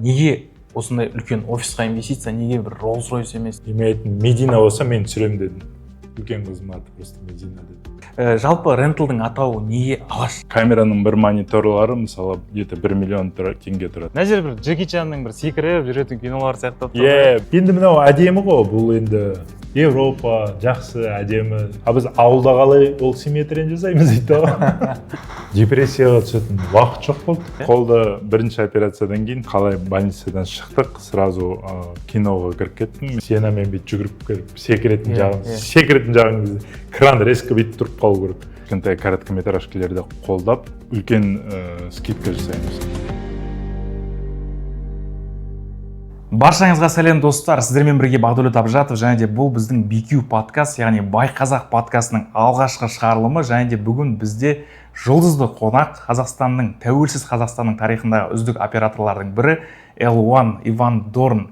Неге осындай үлкен офисқа инвестиция, неге бір Rolls Royce емес? Мен айттым, Медина болса, мен түсіремін дедім. Үлкен қызымның аты просто Медина дедім. Жалпы ренталдың атауы неге Алаш? Камераның бір мониторлары, мысалы, где-то 1 миллион теңге тұрады. Мына жер бір Джеки Чанның бір секіріп жүретін кинолары сияқты болып тұр. Иә, енді мынау әдемі ғой, бұл енді Европа, жақсы, әдемі. А біз ауылда қалай ол симметрияны жасаймыз дейді ғой. Депрессияға түсетін уақыт жоқ болды. Қолды бірінші операциядан кейін қалай больницадан шықтық, сразу киноға кіріп кеттім. Стенамен бүйтіп жүгіріп келіп секіретін жағын, секіретін жағын кезде кран резко бүйтіп тұрып қалу керек. Кішкентай короткометражкілерді қолдап, үлкен скидка жасаймыз. Баршаңызға сәлем, достар! Сіздермен бірге Бағдәулет Абжатов, және де бұл біздің BQ подкаст, яғни Бай Қазақ подкастының алғашқы шығарылымы. Және де бүгін бізде жұлдызды қонақ, Қазақстанның, тәуелсіз Қазақстанның тарихындағы үздік операторлардың бірі L1 Иван Дорн,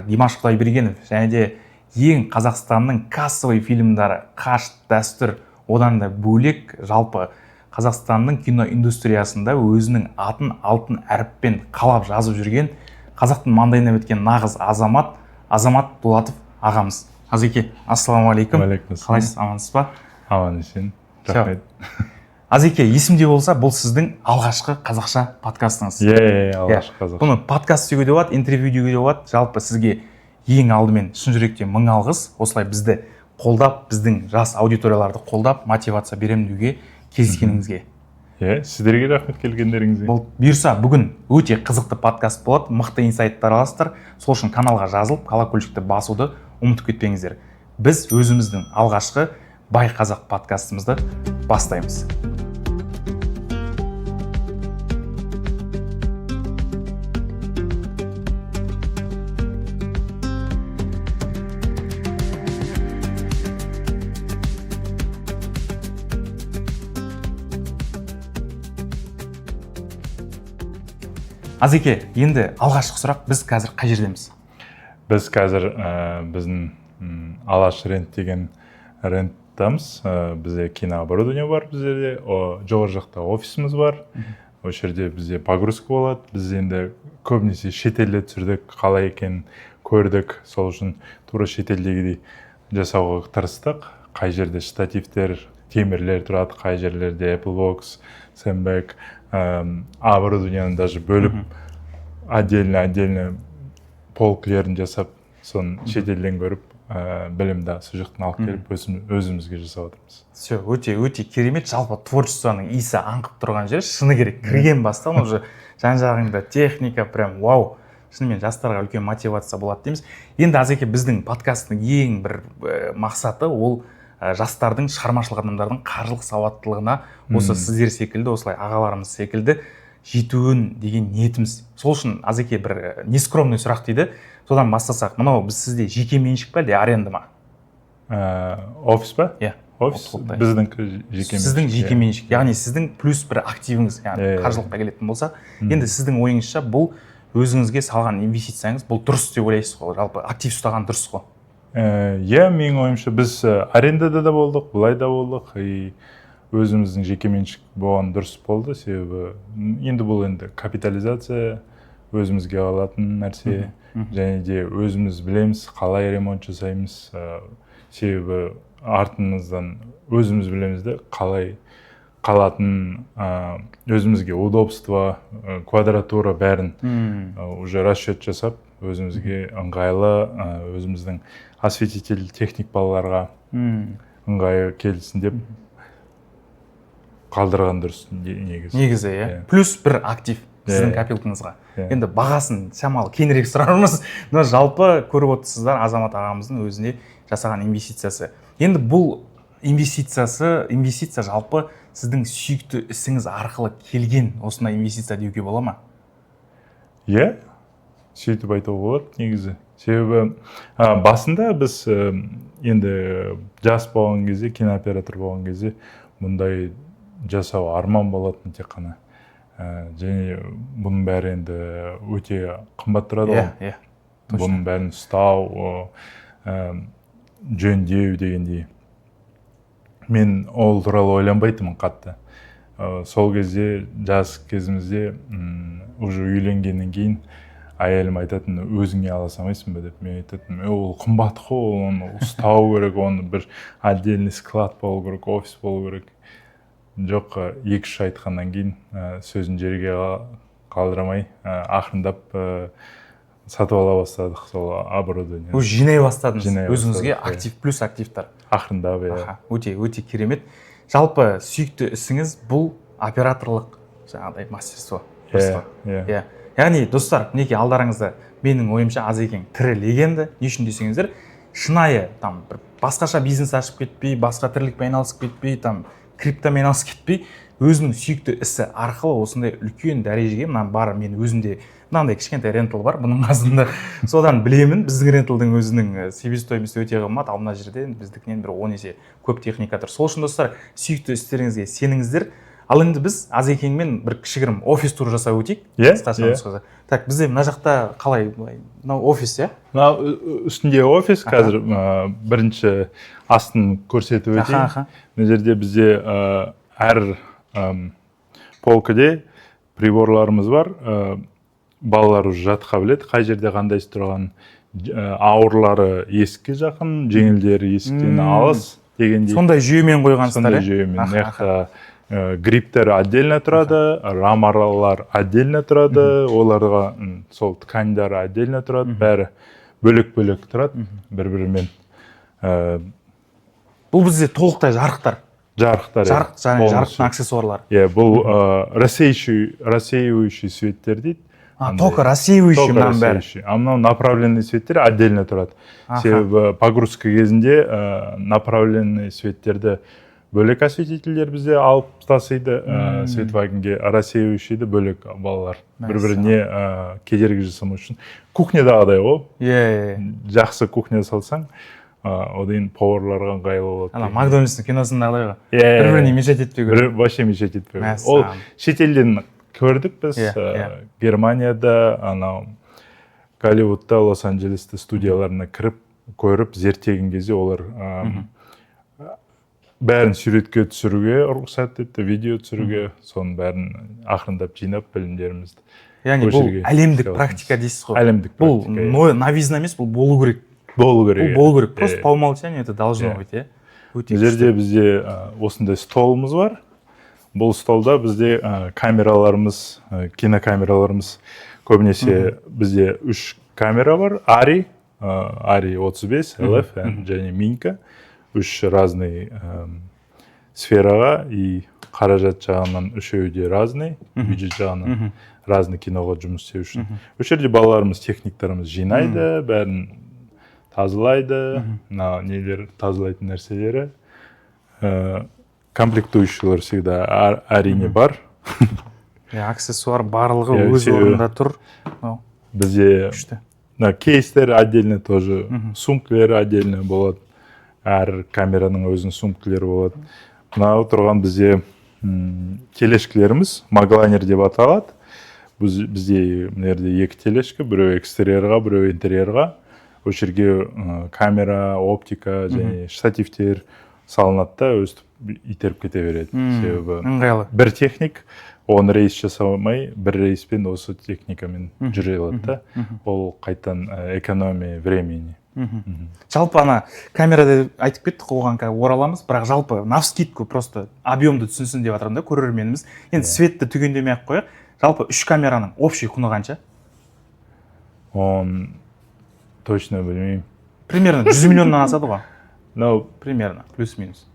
Димаш Құдайбергенов, және де ең Қазақстанның кассовый фильмдары Қаш, Дәстүр, одан да бөлек жалпы Қазақстанның кино индустриясында өзінің атын алтын әріппен қалап жазып жүрген, қазақтың маңдайына біткен нағыз азамат, Азамат Дулатов ағамыз. Азеке, ассалаумағалейкум! Уағалейкум. Қалайсыз, амансыз ба? Аман есен, Всё. рахмет. Азеке, есімде болса, бұл сіздің алғашқы қазақша подкастыңыз. Иә, алғашқы қазақ. Бұны подкаст деуге де болады, интервью деуге де болады. Жалпы сізге ең алдымен шын жүректен мың алғыс, осылай бізді қолдап, біздің жас аудиторияларды қолдап, мотивация беремін деуге келіскеніңізге. Иә, сіздерге рахмет келгендеріңізге. Бұл бұйырса, бүгін өте қызықты подкаст болады, мықты инсайттар аласыздар. Сол үшін каналға жазылып, колокольчикті басуды ұмытып кетпеңіздер. Біз өзіміздің алғашқы Бай Қазақ подкастымызды бастаймыз. Азеке, енді алғашқы сұрақ: біз қазір қай жердеміз? Біз қазір біздің Алаш Рент деген ренттамыз. Бізде кинооборудование бар, біздерде жоғары жақта офисіміз бар. Осы жерде бізде погрузка болады. Біз енді көбінесе шетелде түсірдік, қалай екенін көрдік, сол үшін тура шетелдегідей жасауға тырыстық. Қай жерде штативтер, темірлер тұрады, қай жерлерде Apple Box, Sandbag, оборудованияны даже бөліп, отдельно отдельно полкілерін жасап, соны шетелден көріп, білімді сол жақтан алып келіп, өзімізге жасап жатырмыз. Все, өте өте керемет. Жалпы творчествоның иісі аңқып тұрған жер, шыны керек. Кірген бастан уже жан жағыңда техника, прям вау. Шынымен жастарға үлкен мотивация болады дейміз. Енді, Азеке, біздің подкасттың ең бір мақсаты ол жастардың, шығармашылық адамдардың қаржылық сауаттылығына осы сіздер секілді, осылай ағаларымыз секілді жетуін деген ниетіміз. Сол үшін, Азеке, бір нескромный сұрақ дейді, содан бастасақ. Мынау біз сізде жеке меншік па, әлде аренда ма? Офис па? Иә. Офис. Отқылтай. Біздікі жеке Сіздің меншік, жеке иә. меншік, яғни сіздің плюс бір активіңіз, яғни Иә, иә. қаржылыққа келетін болса. Енді сіздің ойыңызша, бұл өзіңізге салған инвестицияңыз, бұл дұрыс деп ойлайсыз ғой? Жалпы актив ұстаған дұрыс қой? Иә, менің ойымша, біз арендада да болдық, былай да болдық, и өзіміздің жеке меншік болған дұрыс болды, себебі енді бұл енді капитализация, өзімізге алатын нәрсе, және де өзіміз білеміз қалай ремонт жасаймыз, себебі артымыздан өзіміз білеміз де қалай қалатын, өзімізге удобство, квадратура, бәрін уже расчет жасап, өзімізге ыңғайлы, өзіміздің осветитель, техник балаларға ыңғайы келсін деп қалдырған дұрыс негізі. Негізі иә. Иә. Плюс бір актив сіздің Иә. копилкаңызға. Иә. Енді бағасын шамалы кейінірек сұрармыз, но жалпы көріп отырсыздар, Азамат ағамыздың өзіне жасаған инвестициясы. Енді бұл инвестициясы, инвестиция жалпы сіздің сүйікті ісіңіз арқылы келген осындай инвестиция деуге бола ма? Иә, сөйтіп айтуға болады негізі, себебі басында біз енді жас болған кезде, кинооператор болған кезде мұндай жасау арман болатын тек қана. Және бұның бәрі енді өте қымбат тұрады ғой. Иә иә точно. Бұның бәрін ұстау, жөндеу дегендей, мен ол туралы ойланбайтынмын қатты. Сол кезде, жас кезімізде, уже үйленгеннен кейін Әйелім айтатын: «Өзіңе ала салмайсың ба?» – деп. Мен айтатынмын: «Е, ол қымбат қой, оны ұстау керек, оны бір отдельный склад болу керек, офис болу керек». Жоқ, 2-3 айтқаннан кейін сөзін жерге қалдырмай, ақырындап сатып ала бастадық сол оборудование. Уже жинай бастадыңыз. Жинай өзіңізге. Бастадық, иә. Актив плюс активтар. Ақырындап, иә. Аха, өте өте керемет. Жалпы, сүйікті ісіңіз бұл операторлық, жаңағыдай мастерство. Иә, иә. Иә, яғни, достар, мінекей, алдарыңызда, менің ойымша, Азекең тірі легенда. Не үшін десеңіздер, шынайы там бір басқаша бизнес ашып кетпей, басқа тірлікпен айналысып кетпей, там криптомен айналысып кетпей, өзінің сүйікті ісі арқылы осындай үлкен дәрежеге. Мына бар, мен өзімде мынандай кішкентай рентал бар бұның қасында, содан білемін. Біздің ренталдың өзінің себестоимости өте қымбат, ал мына жерде біздікінен бір 10 есе көп техника тұр. Сол үшін, достар, сүйікті істеріңізге сеніңіздер. Ал енді біз Азекеңмен бір кішігірім офис тур жасап өтейік. Иә, қысқаша иә. Нұсқада. Так, бізде мына жақта қалай, былай, мынау офис, иә? Мына үстінде офис. Қазір бірінші астын көрсетіп өтейін. Мына жерде бізде әр полкіде приборларымыз бар. Балалар уже жатқа біледі қай жерде қандай тұрғанын. Ауырлары есікке жақын, жеңілдері есіктен алыс дегендей. Сондай жүйемен қойғансыздар. Сондай Иә. жүйемен. Мына жақта гриптер отдельно тұрады, рамалар отдельно тұрады, оларға сол тканьдары отдельно тұрады, бәрі бөлек бөлек тұрады бір бірімен. Бұл бізде толықтай жарықтар. Жарықтар, иә, Жарық және полностью. жарықтың аксессуарлары. Иә, бұл рассеивающий светтер дейді. Только рассеивающий. Только Мынаның бәрі. рассеивающий. А мынау направленный светтер отдельно тұрады, себебі погрузка кезінде направленный светтерді бөлек осветительдер бізде алып тастайды светвагенге, рассеивающийді бөлек балалар бір біріне кедергі жасамау үшін. Кухнядағыдай ғой. иә иә иә. Жақсы кухня салсаң, одан кейін поварларға ыңғайлы болады Ана деген. Макдональдстың киносындағыдай ғой. Иә. Бір біріне мешать етпеу керек. Вообще мешать етпеу керек. Мәссаған. Ол шетелден көрдік біз, Германияда, анау Голливудта, Лос Анджелесте студияларына кіріп көріп, зерттеген кезде олар бәрін суретке түсіруге рұқсат етті, видео түсіруге. Соның бәрін ақырындап жинап, білімдерімізді Яғни бұл көшірге әлемдік істеп практика дейсіз ғой. Әлемдік Бұл практика, иә. Новизна емес, бұл болу керек. Болу керек, Бұл иә. болу керек просто. Иә. По умолчанию это должно Иә. быть, иә. Өте Мына жерде бізде осындай столымыз бар. Бұл столда бізде камераларымыз, кинокамераларымыз. Көбінесе бізде үш камера бар: Ари, Ари 35 LF және Минка. Үш разный сфераға, и қаражат жағынан үшеуі де разный, бюджет жағынан разный киноға жұмыс істеу үшін. Осы жерде балаларымыз, техниктарымыз жинайды, бәрін тазалайды. Мына нелер, тазалайтын нәрселері, комплектующийлер всегда әрине бар. Иә, аксессуар барлығы Иә, өз себебі орнында тұр. Мынау бізде күшті. Мына кейстер отдельно тоже, сумкалері отдельно болады, әр камераның өзінің сумкалері болады. Мынау тұрған бізде тележкілеріміз, маглайнер деп аталады. Бізде мына жерде екі тележка: біреуі экстерьерға, біреуі интерьерға. Осы жерге камера, оптика және штативтер салынады да, өстіп итеріп кете береді, себебі Ыңғайлы. бір техник 10 рейс жасамай, бір рейспен осы техникамен жүре алады да. Ол қайтадан экономия времени. Жалпы, ана камерада айтып кеттік қой, оған қазір ораламыз, бірақ жалпы навскидку, просто объемды түсінсін деп жатырмын да көрерменіміз. Енді светті түгендемей ақ қояйық. Жалпы, үш камераның общий құны қанша? Оны точно білмеймін. Примерно 100 миллионнан асады ғой? Ну, Примерно, плюс минус.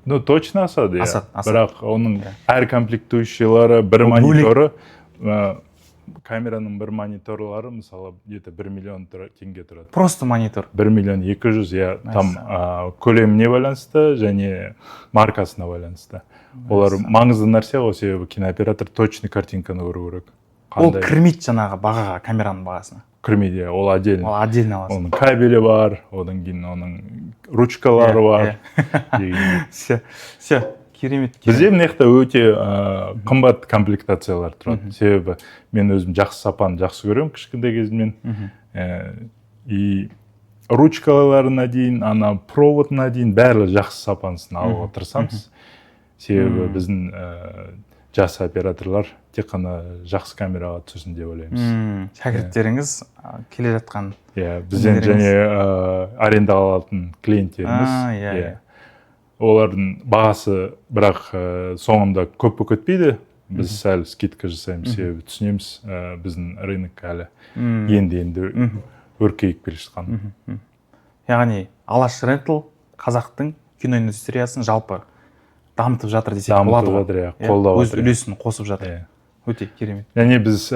Ну, точно асады, иә. Асады, асады. Бірақ оның әр комплектующийлары, бір Ол бөлек. мониторы, камераның бір мониторлары, мысалы, где то 1 миллион теңге тұрады. Просто монитор? 1 миллион 200, иә. Там көлеміне байланысты және маркасына байланысты. Олар маңызды нәрсе ғой, себебі кинооператор точный картинканы көру керек. Ол Қандай кірмейді жаңағы бағаға, камераның бағасына? Кірмейді, иә, ол отдельно. Ол отдельно аласың. Оның кабелі бар, одан кейін оның ручкалары бар дегендей. Все, все, керемет. Бізде мына жақта өте қымбат комплектациялар тұрады, себебі мен өзім жақсы сапаны жақсы көремін кішкентай кезімнен. И ручкаларына дейін, ана проводына дейін, бәрі жақсы сапанысын алуға тырысамыз, себебі біздің Жас операторлар тек қана жақсы камераға түсірсін деп ойлаймыз. Шәкірттеріңіз, келе жатқан Иә, бізден інілеріңіз. және аренда алатын клиенттеріміз. А, иә, иә. Олардың бағасы бірақ соңында көп болып кетпейді, біз сәл скидка жасаймыз, себебі түсінеміз, біздің рынок әлі енді енді өркейіп келе жатқан. Яғни Алаш Рентал қазақтың кино индустриясын жалпы дамытып жатыр десек Дамытып болады ғой. жатыр, иә, Иә, қолдап өз жатыр, иә. үлесін қосып жатыр. Иә. Өте керемет. Және біз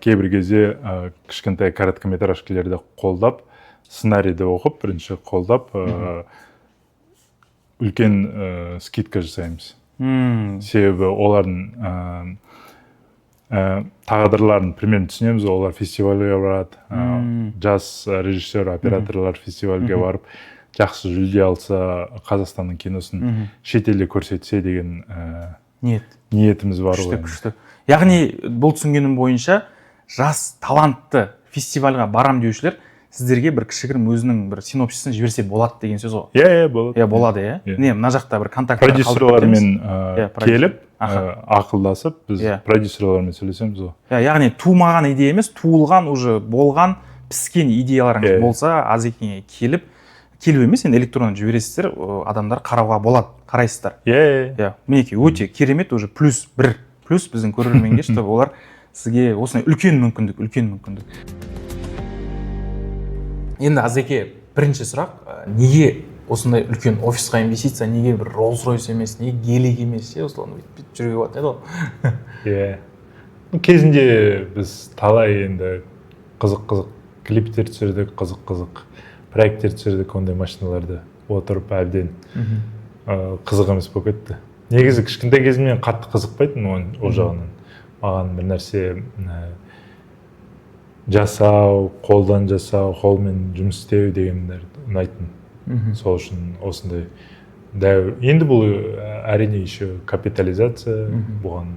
кейбір кезде кішкентай короткометражкілерді қолдап, сценарийді оқып, бірінші қолдап, үлкен скидка жасаймыз, себебі олардың тағдырларын примерно түсінеміз. Олар фестивальге барады, жас режиссер, операторлар фестивальге барып, жақсы жүлде алса, Қазақстанның киносын шетелде көрсетсе деген ниет. Ниетіміз бар Күшті. ғой енді. Күшті. Яғни бұл, түсінгенім бойынша, жас талантты фестивальға барам деушілер сіздерге бір кішігірім өзінің бір синопсисін жіберсе болады деген сөз ғой? Иә, болады. Иә, болады, иә. Иә. Не, мына жақта бір контакт. Продюсерлармен Иә, продюсер. келіп, ақылдасып, біз продюсерлармен сөйлесеміз ғой. Иә, яғни тумаған идея емес, туылған, уже болған, піскен идеяларыңыз болса, Азекеңе келіп, келіп емес енді, электронды жібересіздер, адамдар қарауға болады, қарайсыздар. Иә. Иә, мінекей, өте керемет. Уже плюс бір плюс біздің көрерменге, чтобы олар сізге осындай үлкен мүмкіндік, үлкен мүмкіндік. Енді, Азеке, бірінші сұрақ: неге осындай үлкен офисқа инвестиция, неге бір Роллс Ройс емес, неге Гелик емес ше, осылай бүйтіп бүйтіп жүруге болатын еді ғой? Иә. Ну, кезінде біз талай енді қызық қызық клиптер түсірдік, қызық қызық проекттер түсірдік. Ондай машиналарда отырып әбден қызық емес болып кетті. Негізі кішкентай кезімнен қатты қызықпайтынмын ол жағынан. Маған бір нәрсе жасау, қолдан жасау, қолмен жұмыс істеу дегендер ұнайтын. Сол үшін осындай дәу. Енді бұл әрине еще капитализация. Бұған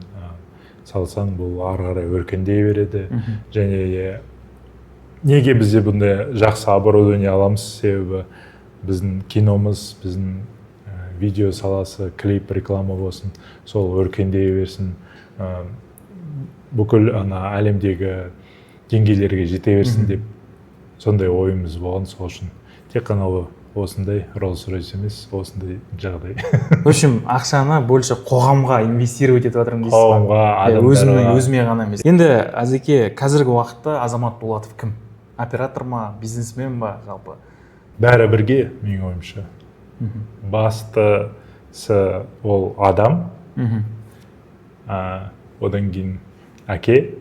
салсаң, бұл ары қарай өркендей береді. Және неге бізде бұндай жақсы оборудование аламыз? Себебі біздің киномыз, біздің видео саласы, клип, реклама болсын, сол өркендей берсін, бүкіл ана әлемдегі деңгейлерге жете берсін деп сондай ойымыз болған. Сол үшін тек қана осындай Роллс Ройс емес, осындай жағдай. В общем, ақшаны больше қоғамға инвестировать етіп жатырмын дейсіз ғой? Қоғамға, Иә, өзімнің адамдарға. Өзіме ғана емес. Енді, Әзеке, қазіргі уақытта Азамат Дулатов кім? Оператор ма, бизнесмен ба, жалпы? Бәрі бірге, менің ойымша. Бастысы ол адам, одан кейін әке,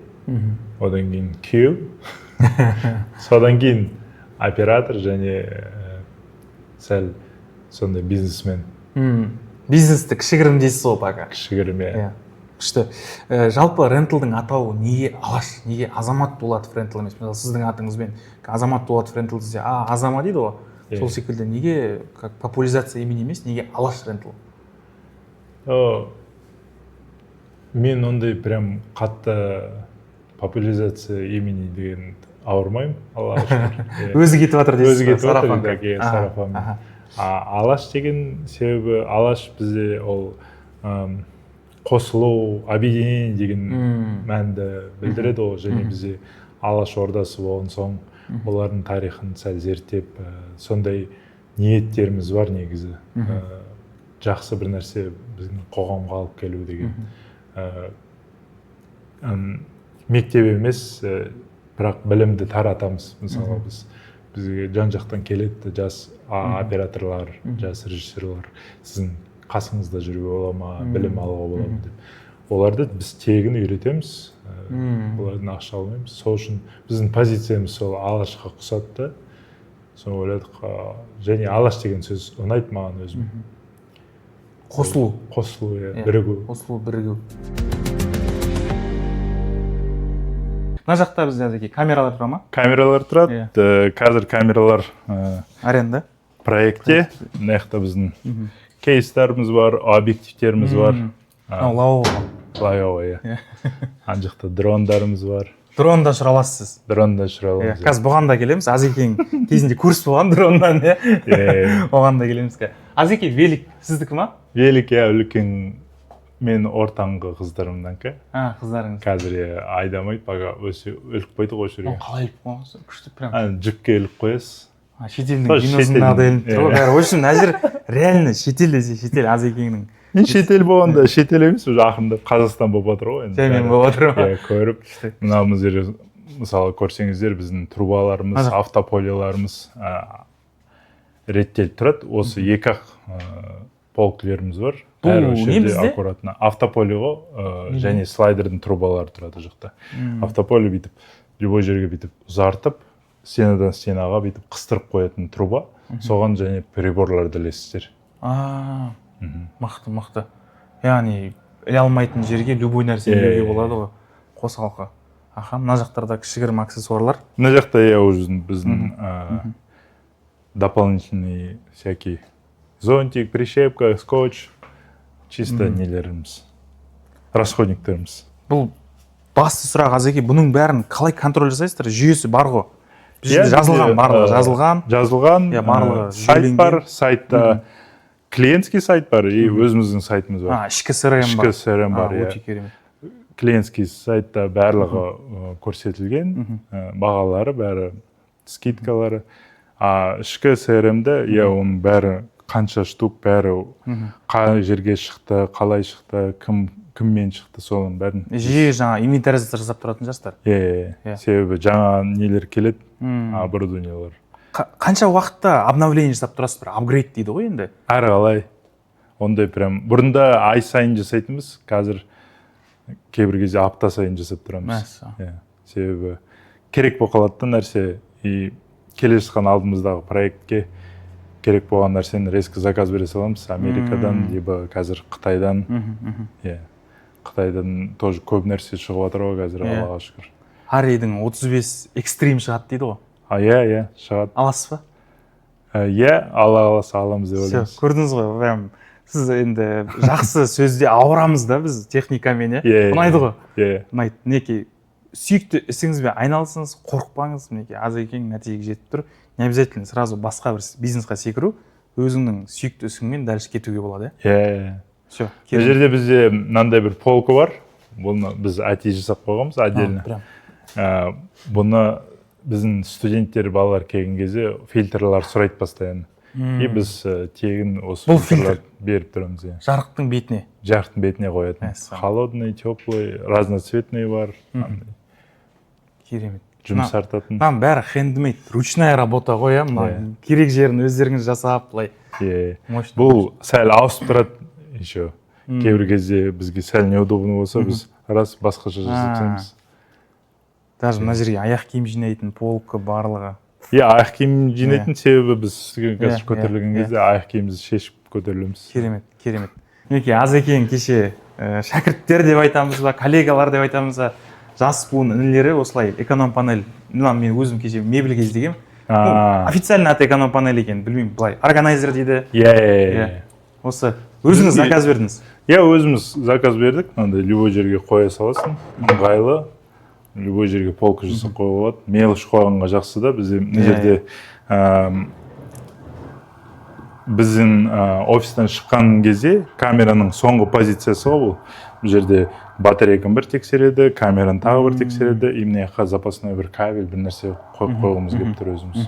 одан кейін күйеу, содан кейін оператор және сәл сондай бизнесмен. Бизнесті кішігірім дейсіз ғой пока. Кішігірім, иә. Иә, күшті. Жалпы ренталдың атауы неге Алаш, неге Азамат Дулатов Рентал емес? Мысалы, сіздің атыңызбен Азамат Дулатов Рентал десе, а, Азама дейді ғой. Иә. Сол секілді неге как популяризация имени емес, неге Алаш Рентал? О, мен ондай прям қатты популяризация имени деген ауырмаймын, Аллаға шүкір. Иә. Өзі кетіп жатыр дейсіз Өзі ғой, кетіп жатыр, сарафанка. иә, сарафанмен. А, Алаш деген себебі, Алаш бізде ол қосылу, объединение деген мәнді білдіреді ғой. Және бізде Алаш ордасы болған соң, олардың тарихын сәл зерттеп, сондай ниеттеріміз бар негізі. Жақсы бір нәрсе біздің қоғамға алып келу деген. Мектеп емес, бірақ білімді таратамыз. Мысалы, бізге жан жақтан келеді жас операторлар, жас режиссерлар, сіздің қасыңызда жүруге бола ма, білім алуға бола ма деп. Оларды біз тегін үйретеміз, олардан ақша алмаймыз. Сол үшін біздің позициямыз сол Алашқа ұқсады да, соны ойладық. Және Алаш деген сөз ұнайды маған өзім. Қосылу. Қосылу, иә, Иә. бірігу. Қосылу, бірігу. Мына жақта бізде, Әзеке, камералар тұра ма? Камералар тұрады. Иә. Қазір камералар Аренда. Проектте. Мына жақта біздің кейстарымыз бар, объективтеріміз бар. Мынау Лаова. Лаова, иә. Иә. Ана жақта дрондарымыз бар. Дронда ұшыра аласыз сіз? Дронда ұшыра Иә, аламыз. қазір бұған да келеміз. Азекең кезінде курс болған дроннан, иә. Иә. Оған да келеміз қазір. Азеке, велик сіздікі ма? Велик, иә, үлкен. Мен ортаңғы қыздарымдікі. А, қыздарыңыз. Қазір, иә, айдамайды пока, өсе іліп қойдық осы жерге. Оны қалай іліп қойғансыз? Күшті прям. А, жіпке іліп қоясыз. А, шетелдің Сол киносындағыдай ілініп тұр ғой шетелдің, бәрі. В общем, мына жер реально шетел десе шетел, Азекеңнің. Енді шетел болғанда, шетел емес, уже ақырындап Қазақстан болып жатыр ғой енді. Жаймен Бәрі. болып жатыр ғой. Иә, көріп. Күшті. Мына жерде, мысалы, көрсеңіздер, біздің трубаларымыз, Ана. автополиларымыз реттеліп тұрады. Осы екі ақ полкілеріміз бар. Бұл Бәрі осы не жерде бізде? аккуратно. Автополи ғой, және слайдердің трубалары тұрады ол жақта. Автополи бүйтіп любой жерге бүйтіп ұзартып, стенадан стенаға бүйтіп қыстырып қоятын труба. Соған және приборларды ілесіздер. А, мықты, мықты. Яғни іле алмайтын жерге любой нәрсені ілуге болады ғой, қосалқы. Аха, мына жақтарда кішігірім аксессуарлар. Мына жақта, иә, уже біздің дополнительный всякий зонтик, прищепка, скотч, чисто нелеріміз, расходниктеріміз. Бұл басты сұрақ, Азеке, бұның бәрін қалай контроль жасайсыздар? Жүйесі бар ғой бұл жерде, Иә, жазылған, бізде, барлығы жазылған. Жазылған. Иә, барлығы сайт жүйеленген. Бар сайтта, клиентский сайт бар и өзіміздің сайтымыз бар. А, ішкі CRM Ішкі бар. CRM бар, А, иә. Өте керемет. Клиентский сайтта барлығы көрсетілген, бағалары бәрі, скидкалары. А ішкі CRM-де, иә, оның бәрі, қанша штук, бәрі қай жерге шықты, қалай шықты, кім кіммен шықты, соның бәрін. Жиі жаңа инвентаризация жасап тұратын шығарсыздар. Иә, иә. Иә. Себебі жаңа нелер келеді, оборудованиялар. Қанша уақытта обновление жасап тұрасыз, бір апгрейд дейді ғой енді? Әрі қалай, ондай прям бұрында ай сайын жасайтынбыз, қазір кейбір кезде апта сайын жасап тұрамыз. Мәссаған. Иә, себебі керек болып қалады да нәрсе, и келе жатқан алдымыздағы проектке керек болған нәрсені резко заказ бере саламыз Америкадан либо қазір Қытайдан. Иә, Қытайдан тоже көп нәрсе шығып жатыр ғой қазір, Аллаға шүкір. Аридің 35 экстрим шығады дейді ғой. А, иә, шығады. Аласыз ба? Иә, Алла қаласа, аламыз деп Все, ойлаймыз. көрдіңіз ғой, прям сіз енді жақсы сөзде ауырамыз да біз техникамен, иә? Иә, иә. Ұнайды ғой. Иә. Ұнайды. Мінекей, сүйікті ісіңізбен айналысыңыз, қорықпаңыз. Мінекей, Азекең нәтижеге жетіп тұр. Не обязательно сразу басқа бір бизнесқа секіру, өзіңнің сүйікті ісіңмен дальше кетуге болады, иә. Иә. Все. Бұл жерде бізде мынандай бір полка бар, бұны біз әдейі жасап қойғанбыз отдельно. Прям. Бұны біздің студенттер, балалар келген кезде фильтрлар сұрайды постоянно, и біз тегін осы Бұл фильтрлар беріп тұрамыз, иә. Жарықтың бетіне. Жарықтың бетіне қоятын. Мәссаған. Холодный, теплый, разноцветный бар андай, Керемет. Жұмсартатын. Мынаның бәрі хендмейд, ручная работа ғой, иә, мына Иә. керек жерін өздеріңіз жасап былай. Иә. Мощно. Бұл сәл ауысып тұрады еще, кейбір кезде бізге сәл неудобно болса, біз рас басқаша жасап тастаймыз. Даже мына жерге аяқ киім жинайтын полка, барлығы. Иә, аяқ киім жинайтын, себебі біз қазір көтерілген кезде аяқ киімімізді шешіп көтерілеміз. Керемет, керемет. Мінекей, Азекең кеше шәкірттер деп айтамыз ба, коллегалар деп айтамыз ба, жас буын інілері осылай эконом панель. Мына мен өзім кеше мебельге іздегенмін. Ну, официально аты эконом панель екен, білмеймін, былай органайзер дейді. Иә, иә. Иә. Осы өзіңіз заказ бердіңіз? Иә, өзіміз заказ бердік. Мынандай любой жерге қоя саласың, ыңғайлы, любой жерге полка жасап қоюға болады, мелочь қойғанға жақсы да. Бізде мына жерде біздің офистан шыққан кезде камераның соңғы позициясы ғой бұл. Бұл жерде батарейканы бір тексереді, камераны тағы бір тексереді, и мына жаққа запасной бір кабель, бір нәрсе қойып қойғымыз келіп тұр өзіміз.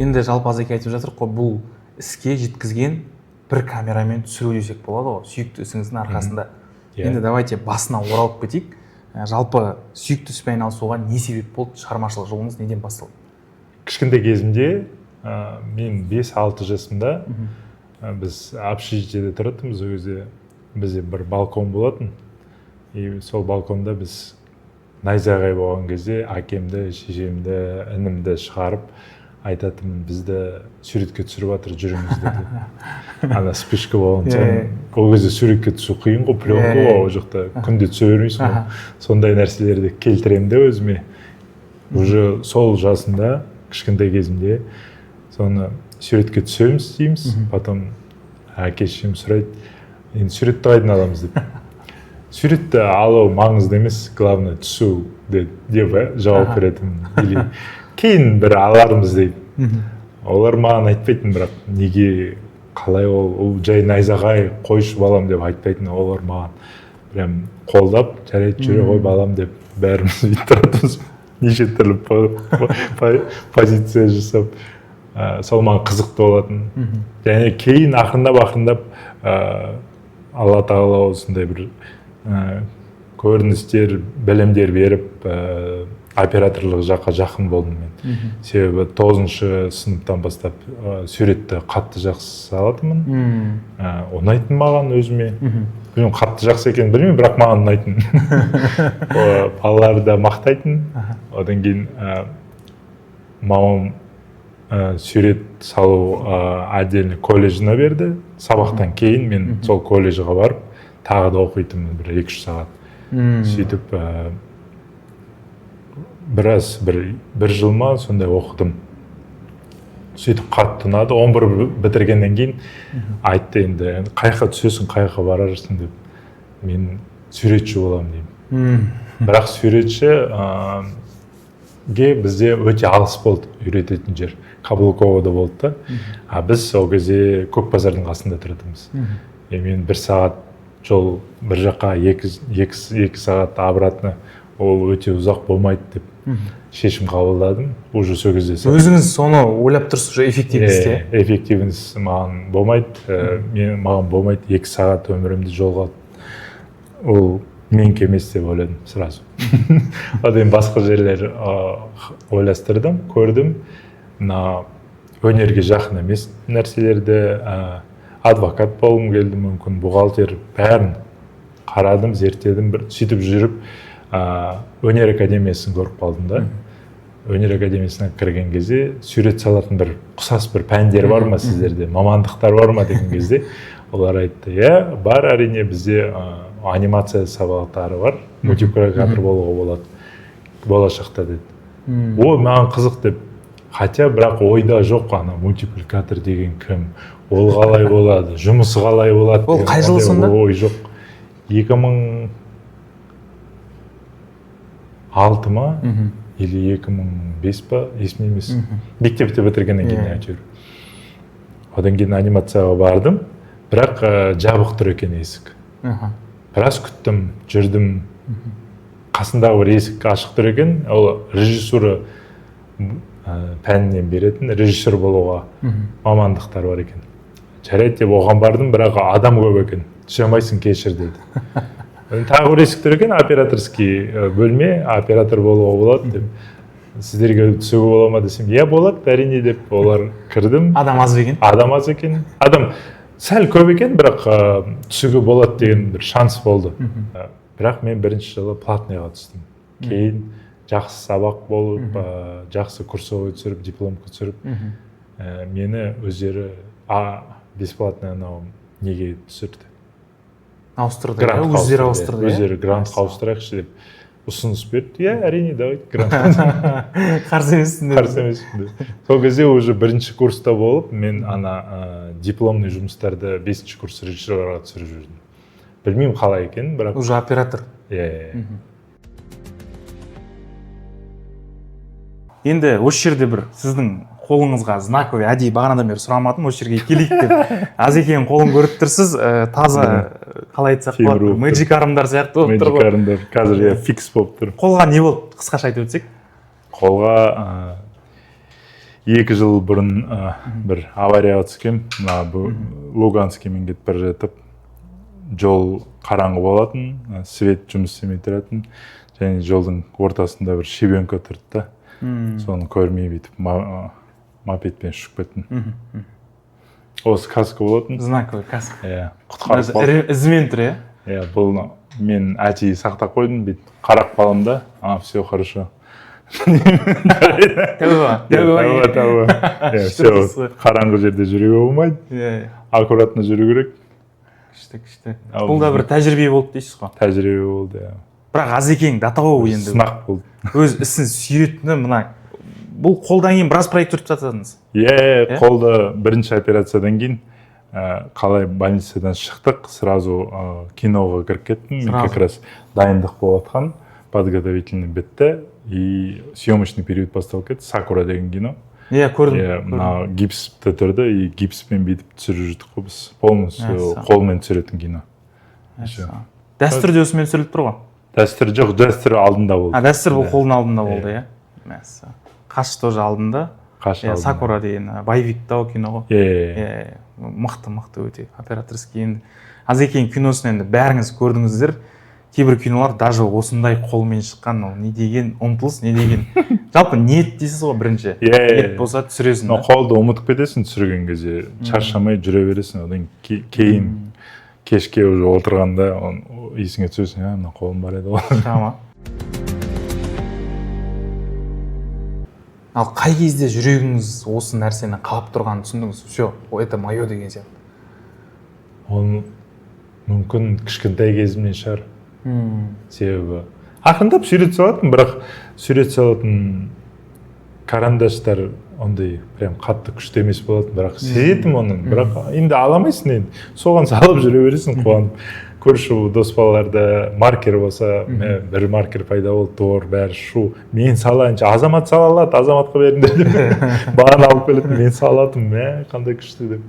Енді жалпы, Азеке, айтып жатыр қой, бұл іске жеткізген бір камерамен түсіру десек болады ғой, сүйікті ісіңіздің арқасында. Иә. Енді давайте басына оралып кетейік. Жалпы сүйікті іспен айналысуға не себеп болды, шығармашылық жолыңыз неден басталды? Кішкентай кезімде, мен 5-6 жасымда, біз общежитиеде тұратынбыз. Ол кезде бізде бір балкон болатын, и сол балконда біз найзағай болған кезде әкемді, шешемді, інімді шығарып айтатынмын: «Бізді суретке түсіріп жатыр, жүріңіздер», – деп. Ана вспышка болған соң, ол кезде суретке түсу қиын ғой, пленка ғой, ол жақта күнде түсе бермейсің ғой. Сондай нәрселерді келтіремін де өзіме. Уже сол жасымда, кішкентай кезімде соны суретке түсеміз дейміз. Потом әке шешем сұрайды: «Енді суретті қайдан аламыз?» – деп. «Суретті алу маңызды емес, главное түсу», – деп жауап беретінмін, или «кейін бір алармыз» деп. Олар маған айтпайтын, бірақ неге, Қалай ол жай найзағай, қойшы, балам деп айтпайтын. Олар маған прям қолдап, жарайды, жүре ғой, балам деп. Бәріміз бүйтіп тұратынбыз, неше түрлі позиция жасап. Сол маған қызықты болатын. Және кейін ақырындап ақырындап Алла тағала осындай бір көріністер, білімдер беріп, операторлық жаққа жақын болдым мен. Себебі тоғызыншы сыныптан бастап суретті қатты жақсы салатынмын. Ұнайтын маған өзіме. Білмеймін, қатты жақсы екенін білмеймін, бірақ маған ұнайтын. Балалар да мақтайтын. Одан кейін мамам сурет салу отдельный колледжіне берді. Сабақтан кейін мен сол колледжге барып, тағы да оқитынмын бір 2-3 сағат. Сөйтіп біраз, бір жыл ма, сондай оқыдым. Сөйтіп қатты ұнады. 11 бітіргеннен кейін айтты: енді қай жаққа түсесің, қай жаққа барарсың деп. Мен суретші боламын деймін. Бірақ суретші ге бізде өте алыс болды үйрететін жер, Каблуковода болды да, а біз сол кезде Көк базардың қасында тұратынбыз. И мен бір сағат жол бір жаққа, 2 сағат обратно, ол өте ұзақ болмайды деп шешім қабылдадым уже сол кезде. Өзіңіз соны ойлап тұрсыз уже, эффективность, иә? Иә, эффективность маған болмайды, мен маған болмайды 2 сағат өмірімді жолға, ол менікі емес деп ойладым сразу. Одан кейін басқа жерлер ойластырдым, көрдім, мына өнерге жақын емес нәрселерді. Адвокат болғым келді, мүмкін бухгалтер, бәрін қарадым, зерттедім. Бір сөйтіп жүріп өнер академиясын көріп қалдым да. Өнер академиясына кірген кезде, сурет салатын бір ұқсас бір пәндер бар ма сіздерде, мамандықтар бар ма деген кезде, олар айтты: иә, бар, әрине, бізде анимация сабақтары бар, мультипликатор болуға болады болашақта деді. О, маған қызық деп. Хотя бірақ ойда жоқ ана мультипликатор деген кім, ол қалай болады, жұмысы қалай болады Ол деген қай жылы ондай сонда? ой жоқ. 2006 ма или 2005 па, есімде емес. Мектепті бітіргеннен кейін әйтеуір. Одан кейін анимацияға бардым, бірақ жабық тұр екен есік. Біраз күттім, жүрдім. Қасындағы бір есік ашық тұр екен, ол режиссура пәнінен беретін, режиссер болуға мамандықтар бар екен. Жарайды деп оған бардым, бірақ адам көп екен, түсе алмайсың, кешір деді. Тағы бір есік тұр екен, операторский бөлме, оператор болуға болады деп. Сіздерге түсуге бола ма десем, иә, болады, әрине деп олар. Кірдім. Адам аз ба екен? Адам аз екен, адам сәл көп екен, бірақ түсуге болады деген бір шанс болды. Бірақ мен бірінші жылы платныйға түстім. Кейін жақсы сабақ болып, жақсы курсовой түсіріп, дипломка түсіріп, мені өздері бесплатно анау неге түсірді. Ауыстырды, иә? Грантқа. Өздері ауыстырды, иә? Өздері грантқа ауыстырайықшы деп ұсыныс берді. Иә, әрине, давайте грант. Қарсы емессің деді. Қарсы емеспін деп. Сол кезде уже бірінші курста болып, мен ана дипломный жұмыстарды бесінші курс режиссерларға түсіріп жүрдім. Білмеймін қалай екенін, бірақ Уже оператор. Иә. Енді осы жерде бір сіздің қолыңызға знаковый, әдейі бағанадан бері сұрамадым, осы жерге келейік деп. Азекеңнің қолын көріп тұрсыз, таза, қалай айтсақ Темір болады, болып тұр. Magic армдар сияқты болып тұр ғой. Magic армдар қазір, иә, фикс болып тұр. Қолға не болды, қысқаша айтып өтсек. Қолға 2 жыл бұрын бір аварияға түскем. Мына Луганскиймен кетіп бара жатып, жол қараңғы болатын, свет жұмыс істемей тұратын және жолдың ортасында бір щебенка тұрды да, соны көрмей бүйтіп мопедпен ұшып кеттім. Осы каска болатын. Знаковый каска. Иә, құтқарып қалды. Ізімен тұр, иә? Иә, бұл мен әдейі сақтап қойдым. Бүйтіп қарап қаламын да, а, все хорошо. Тәуба, тәуба. Тәуба, тәуба. Иә, Күшті все. дейсіз ғой. Қараңғы жерде жүруге болмайды, иә иә. аккуратно жүру керек. Күшті, күшті. Ал Бұл да бір тәжірибе болды дейсіз ғой. Тәжірибе болды, иә. Бірақ Азекең до того енді Сынақ болды. өз ісін сүйетіні мына. Бұл қолдан кейін біраз проект жүріп жатадыңыз. Иә. Иә? Қолды бірінші операциядан кейін қалай больницадан шықтық, сразу киноға кіріп кеттім мен. Сразу. Как раз дайындық болып жатқан, подготовительный бітті и съемочный период басталып кетті. «Сакура» деген кино. Иә, көрдім. Иә, мына гипсте тұрды, и гипспен бүйтіп түсіріп жүрдік қой біз, полностью Мәссаған. қолмен түсіретін кино еще. Мәссаған. Дәстүр де осымен түсіріліп тұр ғой? Дәстүр жоқ, Дәстүр алдында болды. А, Дәстүр бұл Да. қолдың алдында болды, иә. Мәссаған. Қаш тоже алдында. Қаш Иә. Алдында. Сакура деген боевиктау кино ғой. Иә, иә, иә. Иә, мықты, мықты өте операторский. Енді Азекең киносын енді бәріңіз көрдіңіздер. Кейбір кинолар даже осындай қолмен шыққан. Ол не деген ұмтылыс, не деген жалпы ниет дейсіз ғой бірінші. Иә, иә, Ниет иә. болса, түсіресің Но да. қолды ұмытып кетесің түсірген кезде, шаршамай жүре бересің. Одан кейін кешке уже отырғанда оны есіңе түсесің: а, мына қолым бар еді ғой. Шыға ма? Ал қай кезде жүрегіңіз осы нәрсені қалап тұрғанын түсіндіңіз, все, это мое деген сияқты? Оны мүмкін кішкентай кезімнен шығар, себебі ақырындап сурет салатын, бірақ сурет салатын карандаштар ондай прям қатты күшті емес болатын, бірақ сезетінмін оны. Бірақ енді ала алмайсың, енді соған салып жүре бересің қуанып. Көрші дос балаларда маркер болса, мә, бір маркер пайда болды, тор бәрі шу: «Мен салайыншы, Азамат сала алады, Азаматқа беріңдер», — деп маған алып келетін. Мен салатынмын: «Мә, қандай күшті», — деп.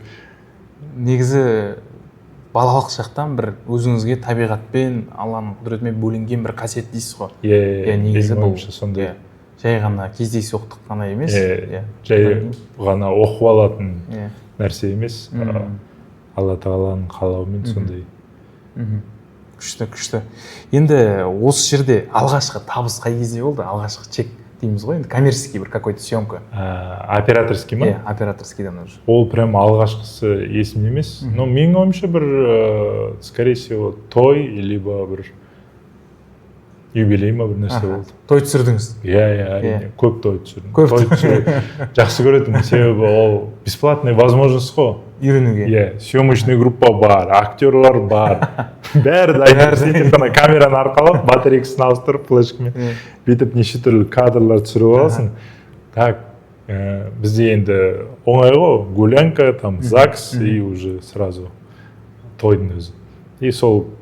Негізі балалық шақтан бір өзіңізге табиғатпен, Алланың құдіретімен бөлінген бір қасиет дейсіз ғой. Иә. Иә, негізі менің бұл ойымша сондай. Иә, жай ғана кездейсоқтық қана емес. Иә, жай ғана оқып алатын нәрсе емес, Алла тағаланың қалауымен сондай. Күшті, күшті. Енді осы жерде алғашқы табыс қай кезде болды? Алғашқы чек дейміз ғой енді, коммерческий бір какой то съемка. Операторский ма? Иә, операторскийдан уже. Ол прям алғашқысы есімде емес, но менің ойымша бір скорее всего той либо бір юбилей ма, бір нәрсе болды. Той түсірдіңіз? Иә, әрине, көп той түсірдім. Көп. Той түсіру жақсы көретінмін, себебі ол бесплатный возможность қой. Үйренуге. Иә, съемочный группа бар, актерлар бар, бәрі дайын. Сен тек қана камераны арқалап, батарейкасын ауыстырып, флешкамен бүйтіп неше түрлі кадрлар түсіріп аласың. Так, бізде енді оңай ғой: гулянка там, ЗАГС и уже сразу тойдың өзі. И сол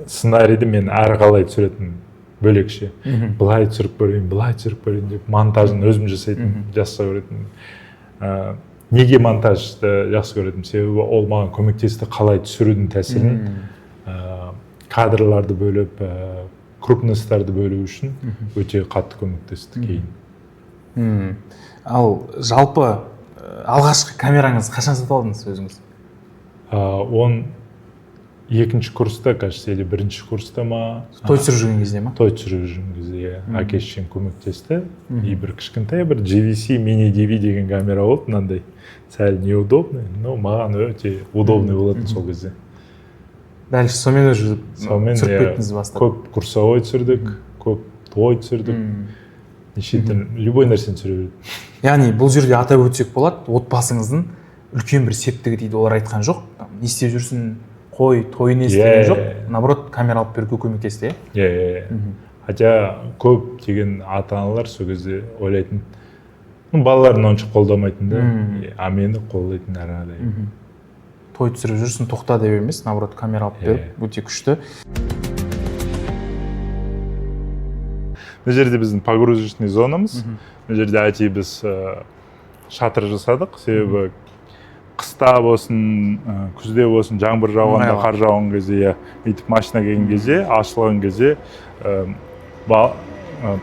сценарийді мен әрі қалай түсіретін бөлекше, былай түсіріп көрейін, былай түсіріп көрейін деп, монтажын өзім жасайтын, жақсы көретінмін. Неге монтажды жақсы көретінмін? Себебі ол маған көмектесті қалай түсірудің тәсілін, кадрларды бөліп, крупностьтарды бөлу үшін өте қатты көмектесті кейін. Ал жалпы алғашқы камераңызды қашан сатып алдыңыз өзіңіз? 12-ші курста, кажется, или бірінші курста ма. Той түсіріп жүрген кезде ма? Той түсіріп жүрген кезде, иә. Әке шешем көмектесті. И бір кішкентай бір JVC mini DV деген камера болды, мынандай, сәл неудобный, но маған өте удобный болатын сол кезде. Дальше сонымен уже Сонымен, түсіріп иә, кеттіңіз бастап. Көп курсовой түсірдік, көп той түсірдік, неше түрлі, любой нәрсені түсіре бердік. Яғни бұл жерде атап өтсек болады, отбасыңыздың үлкен бір септігі дейді. Олар айтқан жоқ: «Там, не істеп жүрсің, қой, той не істеген жоқ». Наоборот, камера алып беруге көмектесті, иә? Иә. Хотя көптеген ата аналар сол кезде ойлайтын, ну, балаларын онша қолдамайтын да, а мені қолдайтын әрқандай. Той түсіріп жүрсің, тоқта деп емес, наоборот, камера алып беріп, өте күшті. Мына жерде біздің погрузочный зонамыз. Мына жерде әдейі біз шатыр жасадық, себебі қыста болсын, күзде болсын, жаңбыр жауғанда, Ыңғайлы. қар жауған кезде, иә, бүйтіп машина келген кезде, ашылған кезде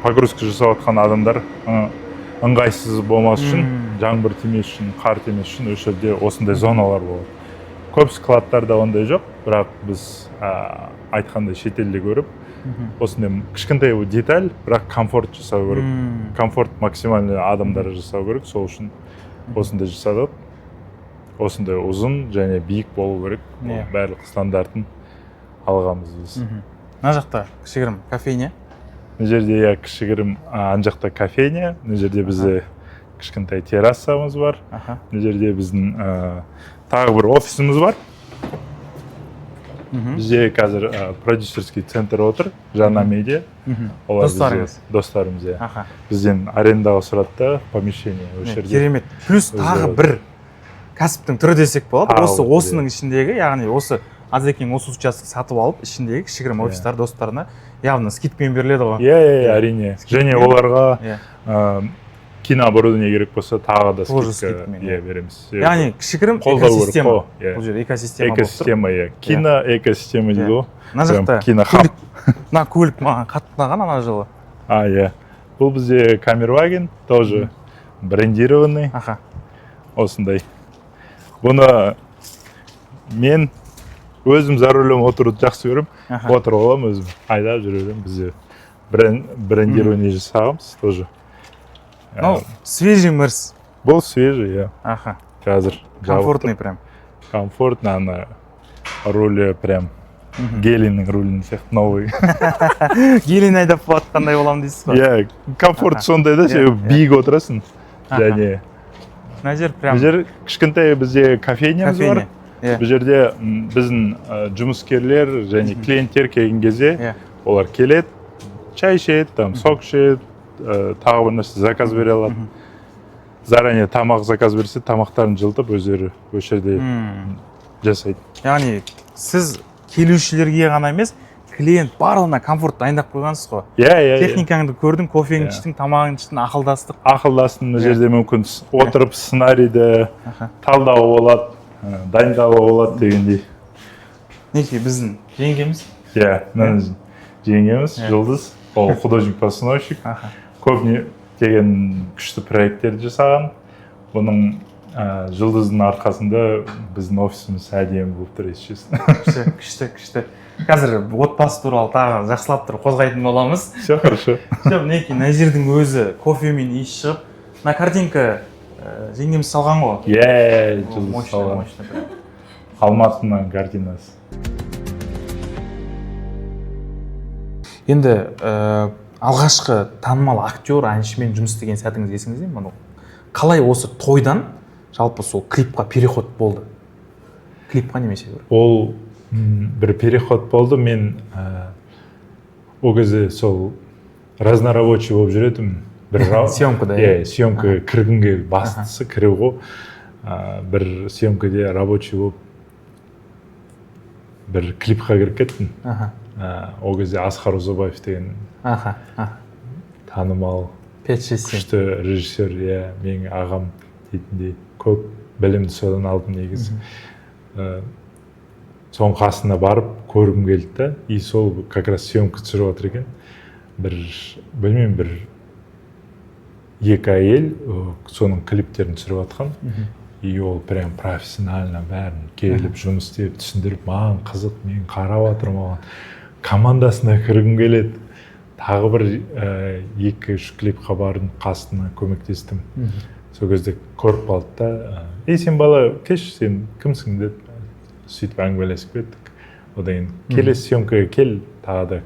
погрузка жасап жатқан адамдар ыңғайсыз болмас үшін, жаңбыр тимес үшін, қар тимес үшін осы жерде осындай зоналар болады. Көп складтарда ондай жоқ, бірақ біз айтқандай шетелде көріп, осындай кішкентай деталь, бірақ комфорт жасау керек. Комфорт максимальный адамдарға жасау керек, сол үшін осындай жасадық. Осындай ұзын және биік болу керек. Ол барлық стандартын алғанбыз біз. Мына жақта кішігірім кофейня. Мына жерде, иә, кішігірім, ана жақта кофейня, мына жерде бізде кішкентай террасамыз бар. Мына жерде біздің тағы бір офисіміз бар. Бізде қазір продюсерский центр отыр, Жаңа медиа. Олар Достарыңыз? Достарымыз, иә. Бізден арендаға сұрады да помещение осы жерде. Керемет. Плюс тағы Өздері. бір кәсіптің түрі десек болады. Тағы Осы бір, осының ішіндегі, яғни осы Азекең осы участок сатып алып, ішіндегі кішігірім офистар достарына явно скидкамен беріледі ғой. Иә, әрине. Және оларға Кинооборудование керек болса, тағы да Тоже скидка, скидкамен, иә, иә. береміз. Яғни кішігірім Қолдау керек экосистема. қой, иә. Бұл жер экосистема болып тұр. Экосистема, иә, кино экосистема дейді ғой. Мына Прям жақта кинохаб. көлік, мына көлік маған қатты ұнаған ана жылы. А, иә, бұл бізде Камерваген, тоже брендированный. Осындай. Бұны мен өзім за рулем отыруды жақсы көремін. Отырып аламын, өзім айдап жүре беремін. Бізде брендирование жасағанбыз тоже. Мынау свежий мерс. Бұл свежий, иә. Қазір жабық Комфортный тұр. прям. Комфортно, ана рулі прям гелиннің рулінің сияқты, новый. Гелин айдап жатқандай боламын дейсіз ғой. Иә, комфорт сондай да, себебі биік отырасың. Және Мына жер прям бұл жер кішкентай, бізде кофейнямыз бар. Кофейня, иә. Бұл жерде біздің жұмыскерлер және клиенттер келген кезде олар келеді, чай ішеді, там сок ішеді, тағы бір нәрсе заказ бере алады. Заранее тамақ заказ берсе, тамақтарын жылытып, өздері осы жерде жасайды. Яғни сіз келушілерге ғана емес, клиент барлығына комфорт дайындап қойғансыз ғой. Иә, иә, иә. Техникаңды көрдің, кофеңді іштің, тамағыңды іштің, ақылдастық. Ақылдастым. Мына жерде мүмкін отырып сценарийді талдауға болады, дайындалуға болады дегендей. Мінекей, біздің жеңгеміз. Иә, мына жеңгеміз Жұлдыз, ол художник постановщик. Көп не деген күшті проекттерді жасаған. Бұның Жұлдыздың арқасында біздің офисіміз әдемі болып тұр, если честно. Күшті, күшті, күшті. Қазір отбасы туралы тағы жақсылап тұрып қозғайтын боламыз. Все хорошо. Все, мінекей, мына жердің өзі кофемен иіс шығып. Мына картинка жеңгеміз салған ғой. Иә, О, Жұлдыз мощно, салған. мощно прям. Алматының картинасы. Енді алғашқы танымал актер, әншімен жұмыс істеген сәтіңіз есіңізде ме? Мынау қалай осы тойдан жалпы сол клипқа переход болды, клипқа немесе бір Ол бір переход болды. Мен ол кезде сол разнорабочий болып жүретінмін бір Съемкада, иә? Иә, съемкаға кіргім келді, бастысы кіру ғой. Бір съемкаде рабочий болып, бір клипқа кіріп кеттім. Ол кезде Асқар Ұзабаев деген аха аха танымал, пять, шесть, семь. күшті режиссер, иә, менің ағам дейтіндей, көп білімді содан алдым негізі. Соның қасына барып көргім келді да, и сол как раз съемка түсіріп жатыр екен. Бір, білмеймін, бір екі әйел соның клиптерін түсіріп жатқан. И ол прям профессионально бәрін келіп, жұмыс істеп, түсіндіріп, маған қызық, мен қарап жатырмын оған, командасына кіргім келеді. Тағы бір екі үш клипқа бардым, қасына көмектестім. Сол кезде көріп қалды да: «Ей, сен бала, кеш, сен кімсің?» – деп, сөйтіп әңгімелесіп кеттік. Одан кейін: «Келесі съемкаға кел, тағы да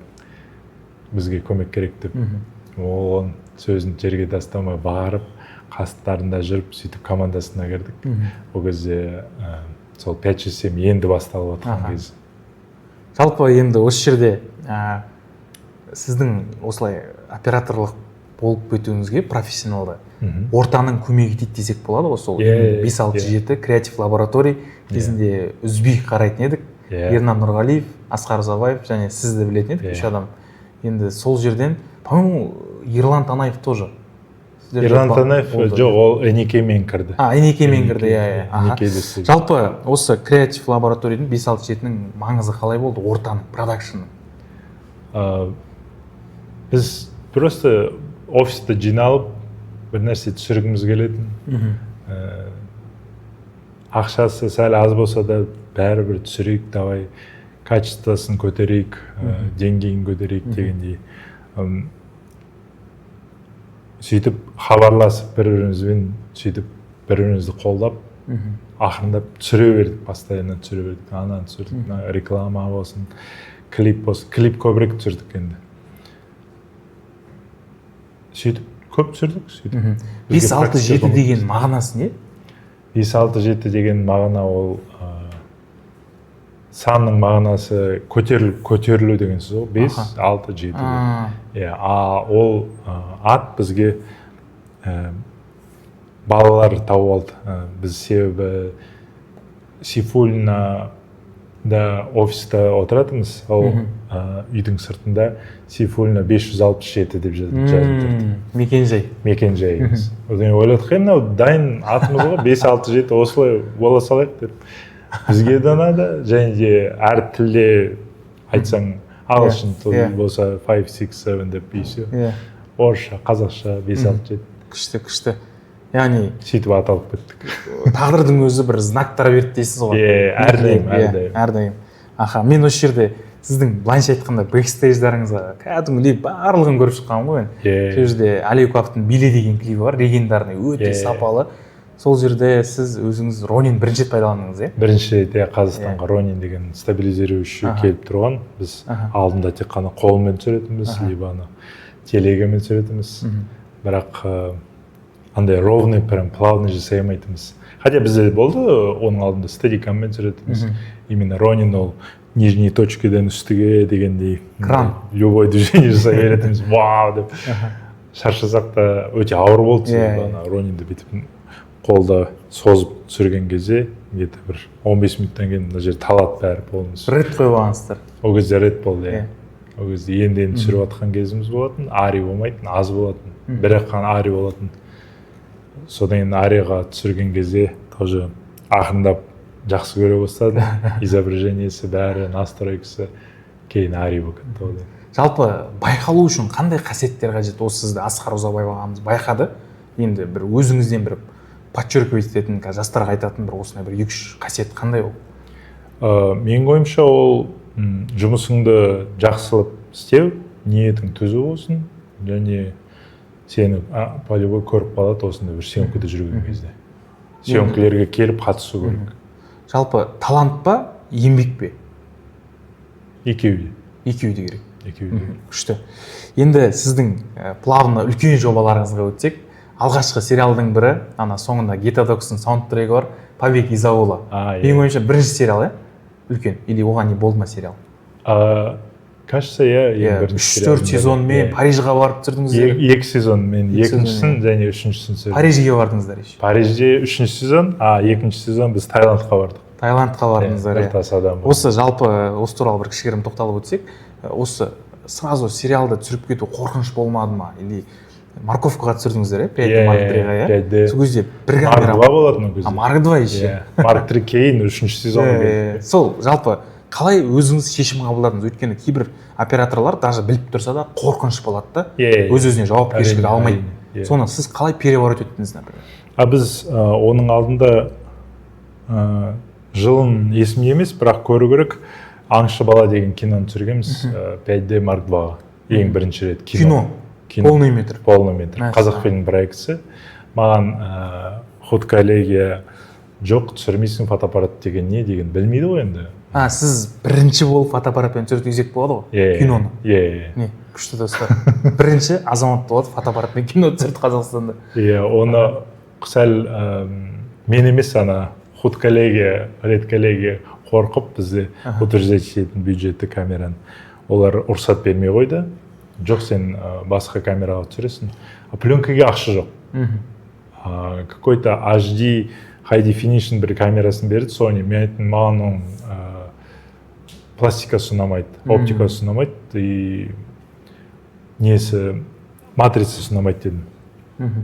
бізге көмек керек», – деп. Оған сөзін жерге тастамай барып, қастарында жүріп, сөйтіп командасына кірдік. Ол кезде сол пять, шесть, семь енді басталып жатқан кез. Жалпы енді осы жерде сіздің осылай операторлық болып кетуіңізге профессионалды ортаның көмегі тиді десек болады ғой сол Иә, бес, алты, жеті креатив лабораторий кезінде үзбей қарайтын едік. Ернан Нұрғалиев, Асқар Ұзабаев және сізді білетін едік, үш адам. Енді сол жерден, по моему, Ерлан Танаев тоже. Сіздер Ерлан жалпы Танаев болды. Жоқ, ол Эникемен кірді. А, Энекемен кірді, иә. Энекеде істеді. Жалпы осы креатив лабораторияның, бес, алты, жетінің маңызы қалай болды, ортаның, продакшнның? Біз просто офиста жиналып, бір нәрсе түсіргіміз келетін. Ақшасы сәл аз болса да, бәрібір түсірейік, давай качествосын көтерейік, деңгейін көтерейік дегендей. Сөйтіп хабарласып бір бірімізбен, сөйтіп бір бірімізді қолдап, ақырындап түсіре бердік, постоянно түсіре бердік. Ананы түсірдік, мына реклама болсын, клип болсын, клип көбірек түсірдік енді. Сөйтіп көп түсірдік, сөйтіп бізге Бес, алты, практика жеті көмектесті. деген мағынасы не? Бес, алты, жеті деген мағына ол санның мағынасы көтеріліп, көтерілу деген сөз ғой. Бес, алты, жеті деп. Иә, а ол ат бізге балалар тауып алды. Біз себебі Сейфуллина Да, офиста отыратынбыз. Ол үйдің сыртында Сейфуллина 567 деп жазылып тұрды. Мекен жай. Мекен жайымыз. Одан кейін ойладық: «Е, мынау дайын атымыз ғой, бес, алты, жеті, осылай бола салайық», — деп. Бізге де ұнады және де әр тілде айтсаң, ағылшын тілі болса, five, six, seven деп, и все. Орысша, қазақша бес, алты, жеті. Күшті, күшті. Яғни Сөйтіп аталып кеттік. тағдырдың өзі бір знактар берді дейсіз ғой. Иә, әрдайым. Әрдайым. Әрдайым. Аха, мен осы жерде сіздің, былайынша айтқанда, бэкстейдждарыңызға кәдімгідей барлығын көріп шыққанмын ғой мен. Сол жерде Аликовтың «Биле» деген клибі бар, легендарный, өте сапалы. Сол жерде сіз өзіңіз Ронин бірінші рет пайдаландыңыз, иә? Бірінші рет, иә. Қазақстанға Ронин деген стабилизирующий келіп тұрған. Біз алдында тек қана қолмен түсіретінбіз либо ана телегамен түсіретінбіз, бірақ андай ровный, прям плавный жасай алмайтынбыз. Хотя бізде болды, оның алдында стедикаммен түсіретінбіз. Именно Ронин ол нижний точкадан үстіге дегендей. Кран. Любой движение жасай беретінбіз, вау деп шаршасақ та. Өте ауыр болды, себебі ана Ронинді бүйтіп қолда созып түсірген кезде, где то бір 15 минуттан кейін мына жер талады бәрі полностью. Ред қойып алғансыздар. Ол кезде Ред болды, иә. Ол кезде енді енді түсіріп жатқан кезіміз болатын. Ари болмайтын, аз болатын, бір ақ қана Ари болатын. Содан кейін Ариға түсірген кезде тоже ақырындап жақсы көре бастадым, изображениесі, бәрі, настройкасы. Кейін Ари болып кетті ғой. Жалпы байқалу үшін қандай қасиеттер қажет? Осы сізді Асқар Ұзабаев ағамыз байқады. Енді бір өзіңізден бір подчеркивать ететін, қазір жастарға айтатын бір осындай бір екі үш қасиет қандай ол? Менің ойымша, ол жұмысыңды жақсылап істеу, ниетің түзу болсын және сені по любой көріп қалады осындай бір съемкада жүрген кезде. Съемкалерге келіп қатысу керек. Жалпы талант па, еңбек пе? Екеуі де. Екеуі де керек. Екеуі де. Күшті. Енді сіздің плавно үлкен жобаларыңызға өтсек, алғашқы сериалдың бірі, ана соңында Гетадокстың саундтрегі бар, «Побег из аула». А, иә. Менің ойымша, бірінші сериал, иә, үлкен, или оған не болды ма сериал? А, кажется, иә, ең Иә, бірінші үш төрт сериалдың бірі. сезонмен Парижға барып түсірдіңіздер. Екі сезон мен Екі сезон, екіншісін және үшіншісін түсірдім. Парижге бардыңыздар еще. Парижде үшінші сезон, а екінші сезон біз Таиландқа бардық. Таиландқа бардыңыздар, Бір иә. тас адам. Осы жалпы осы туралы бір кішігірім тоқталып өтсек. Осы сразу сериалды түсіріп кету қорқыныш болмады ма? Или морковкаға түсірдіңіздер, иә, 5D Иә, Марк 3-ға, иә? 5D. Сол кезде бір Марк камера. 2 болатын ол кезде. А, Марк 2 еще. Иә, Марк 3 кейін, үшінші сезон. Сол жалпы қалай өзіңіз шешім қабылдадыңыз? Өйткені кейбір операторлар даже біліп тұрса да, қорқыныш болады да, Иә, иә. өз өзіне жауапкершілік алмайды. Әрине, иә. Соны сіз қалай перебороть еттіңіз, например? А біз оның алдында, жылын есімде емес, бірақ көру керек, «Аңшы бала» деген киноны түсіргенбіз 5D Марк 2-ға ең бірінші рет. Кино? Кино. Полный метр? Полный метр. Мәссаған. Қазақфильм проектісі. Маған худколлегия: «Жоқ, түсірмейсің, фотоаппарат деген не?» — деген, білмейді ғой енді. А, сіз бірінші болып фотоаппаратпен түсірді десек болады ғой? Иә. Киноны. Иә. Не, күшті, достар, бірінші азамат болады, фотоаппаратпен кино түсірді Қазақстанда. Иә, оны сәл мен емес, ана худколлегия, редколлегия қорқып, бізде утверждать ететін бюджетті, камераны олар рұқсат бермей қойды. «Жоқ, сен басқа камераға түсіресің», а пленкаге ақша жоқ. Какой то HD, high definition бір камерасын берді Sony. Мен айттым: «Маған оның пластикасы ұнамайды, оптикасы ұнамайды и несі, матрицасы ұнамайды», — дедім.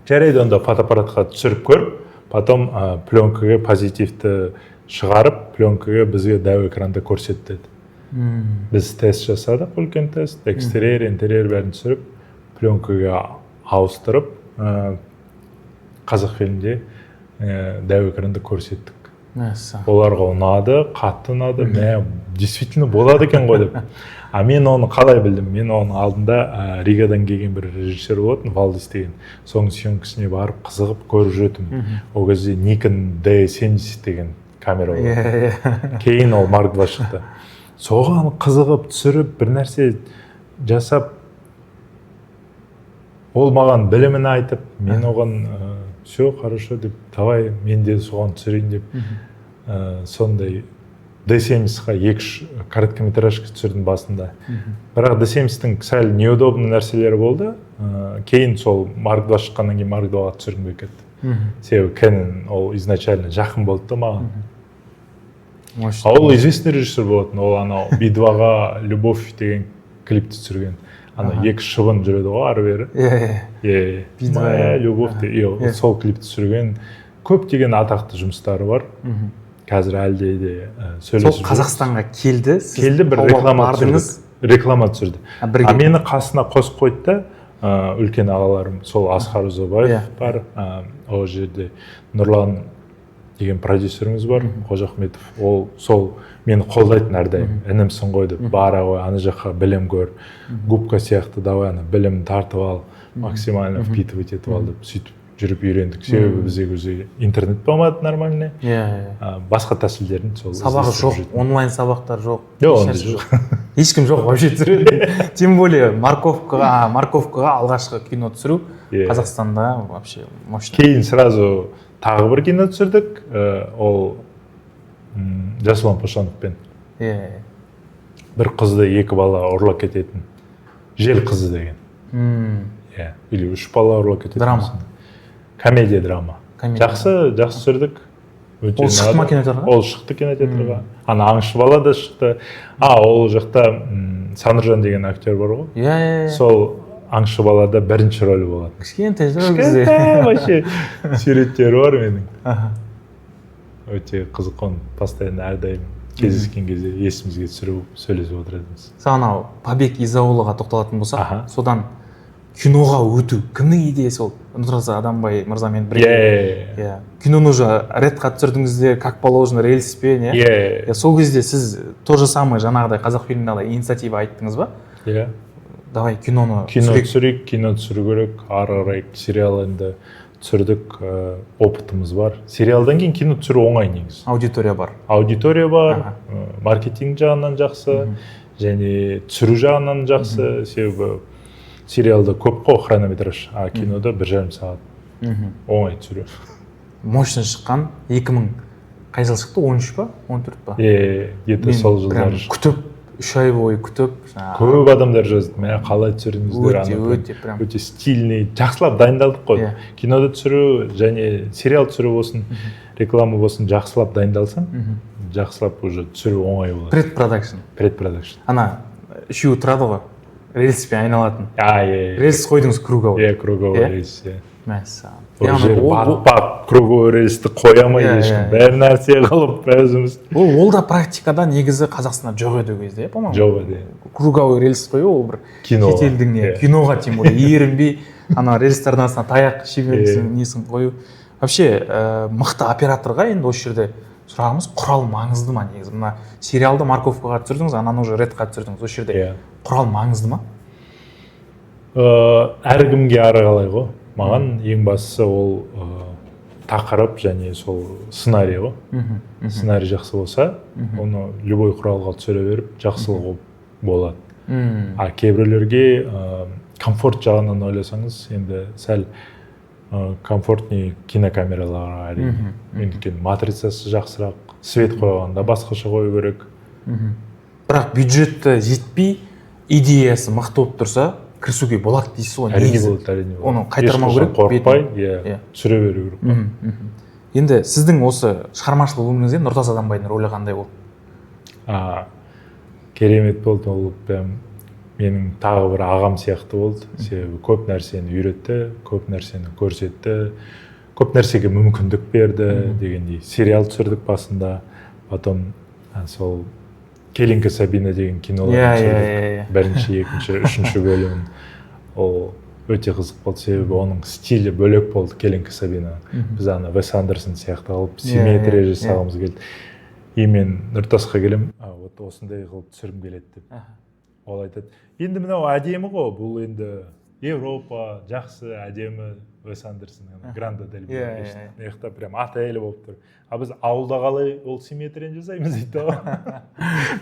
«Жарайды, онда фотоаппаратқа түсіріп көр, потом пленкаға позитивті шығарып, пленкаға бізге дәу экранда көрсет», — деді. Біз тест жасадық, үлкен тест, экстерьер, интерьер, бәрін түсіріп, пленкаға ауыстырып, Қазақфильмде дәу экранда көрсеттік. Оларға ұнады, қатты ұнады. «Мә, действительно болады екен ғой», — деп. А мен оны қалай білдім? Мен оның алдында Ригадан келген бір режиссер болатын, Валдис деген, соның съемкасіне барып, қызығып көріп жүретінмін. Ол кезде Nikon D70 деген камера болатын. иә иә Кейін ол Марк 2 шықты. Соған қызығып түсіріп, бір нәрсе жасап, ол маған білімін айтып, мен оған все хорошо деп, давай мен де соған түсірейін деп, сондай D70-қа екі үш короткометражка түсірдім басында. Бірақ D70-тің сәл неудобный нәрселері болды. Кейін сол Марк 2 шыққаннан кейін Марк 2-ға түсіргім келіп кетті, себебі Canon ол изначально жақын болды да маған. Мощно. А ол известный режиссер болатын. Ол анау Би-2-ға «Любовь» деген клипті түсірген, ана екі шыбын жүреді ғой ары бері. иә иә Иә. Би-2. «Моя любовь» деп, иә. Сол клипті түсірген, көптеген атақты жұмыстары бар. Қазір әлде де Сол сөйлесіп жүрміз. Қазақстанға келді, сіз Келді, бір тауып алып реклама бардыңыз. түсірдік, реклама түсірді. А, бірге. А мені қасына қосып қойды да, үлкен ағаларым, сол Асқар Ұзабаев бар, ол жерде Нұрлан деген продюсеріміз бар, Қожахметов. Ол сол мені қолдайтын әрдайым, інімсің ғой деп, бара ғой ана жаққа, білім көр, губка сияқты, давай ана білімді тартып ал, максимально впитывать етіп ал деп. Сөйтіп жүріп үйрендік, себебі бізде өзі интернет болмады нормальный. иә иә Басқа тәсілдерін сол Сабағы іздестіріп жоқ, жүрдік. онлайн сабақтар жоқ. Жоқ, еш ондай нәрсе жоқ. Ешкім жоқ вообще түсіретін, тем более морковкаға алғашқы кино түсіру Қазақстанда вообще мощно. Кейін сразу тағы бір кино түсірдік, ол Жасұлан Пошановпен, иә иә бір қызды екі бала ұрлап кететін, «Жел қызы» деген. Иә, или үш бала ұрлап кететін. Драма. Сондай. Комедия, драма. Комедия. Жақсы, жақсы түсірдік. Өте Ол шықты ма ұнады. кинотеатрға? Ол шықты кинотеатрға. Ана аңшы бала да шықты. А ол жақта Саныржан деген актер бар ғой. иә иә иә Сол аңшы балада бірінші рөлі болатын. Кішкентай сол кезде. Кішкентай вообще, суреттері бар менің. Өте қызық, оны постоянно, әрдайым кездескен кезде есімізге түсіріп, сөйлесіп отыратынбыз. Сол анау «Побег из аулаға» тоқталатын болсақ, содан киноға өту кімнің идеясы? Ол Нұртаза Адамбай мырзамен бірге? Иә. Иә, киноны уже редқа түсірдіңіздер, как положено, рельспен, иә? Иә. Иә, сол кезде сіз то же самое, жаңағыдай Қазақ фильмдағыдай инициатива айттыңыз ба? Иә. Давай киноны Кино түсірейік. түсірейік, кино түсіру керек ары қарай. Сериал енді түсірдік, опытымыз бар, сериалдан кейін кино түсіру оңай негізі. Аудитория бар. Аудитория бар, маркетинг жағынан жақсы және түсіру жағынан жақсы, себебі сериалда көп қой хронометраж, а кинода 1,5 сағат, оңай түсіру. Мощно шыққан. 2000 қай жылы шықты, 13 па, 14 па? Иә, где то Мен сол прям жылдары шықты. күтіп, 3 ай бойы күтіп жаңағы. Көп адамдар жазды: «Мә, қалай түсірдіңіздер?» Өте, Ана өте прям. Өте стильный, жақсылап дайындалдық қой. Кинода түсіру және сериал түсіру болсын, реклама болсын, жақсылап дайындалсаң, жақсылап уже түсіру оңай болады. Предпродакшн. Предпродакшн. Ана үшеуі тұрады ғой рельспен айналатын. А, иә. Рельс қойдыңыз круговой. Иә, круговой Иә? рельс, иә. Мәссаған. Ол Яғни жер батпақ, круговой рельсті қоя алмайды Иә, ешкім, иә, иә. бәр нәрсе қылып өзіміз. Ол да практикада негізі Қазақстанда жоқ еді ол кезде, иә, по моему. Жоқ еді. Круговой рельс қою ол бір Киноға, шетелдің не иә. киноға, тем более ерінбей ана рельстардың астына таяқ шебенсін, несін қою. Вообще мықты операторға, енді осы жерде сұрағымыз: құрал маңызды ма негізі? Мына сериалды морковкаға түсірдіңіз, ананы уже редқа түсірдіңіз, осы жерде құрал маңызды ма? Әркімге ары қалай ғой. Маған ең бастысы ол тақырып және сол сценарий ғой. Сценарий жақсы болса, оны любой құралға түсіре беріп, жақсылығы болады. А кейбіреулерге комфорт жағынан ойласаңыз, енді сәл комфортнее кинокамераларға, әрине. Өйткені матрицасы жақсырақ, свет қойғанда басқаша қою керек. Бірақ бюджеті жетпей, идеясы мықты болып тұрса, кірісуге болады дейсіз ғой Әрине негізі. болады, әрине болады. Оны қайтармау Ешқашан керек, қорықпай, бетін. иә, түсіре беру керек қой. Енді сіздің осы шығармашылық өміріңізде Нұртас Адамбайдың рөлі қандай болды? А, керемет болды. Ол прям менің тағы бір ағам сияқты болды, себебі көп нәрсені үйретті, көп нәрсені көрсетті, көп нәрсеге мүмкіндік берді дегендей. Сериал түсірдік басында, потом сол «Келинка Сабина» деген кинолар түсірдік, иә иә бірінші, екінші, үшінші бөлімін. Ол өте қызық болды, себебі оның стилі бөлек болды «Келинка Сабина». Біз ана Вес Андерсон сияқты қылып симметрия жасағымыз келді. И мен Нұртасқа келемін: «А, вот осындай қылып түсіргім келеді», — деп. Ол айтады: «Енді мынау әдемі ғой, бұл енді Европа, жақсы, әдемі, Вес Андерсон Гранд Отель». Иә, иә, Мына жақта прям отель болып тұр, а біз ауылда қалай ол симметрияны жасаймыз, дейді ғой.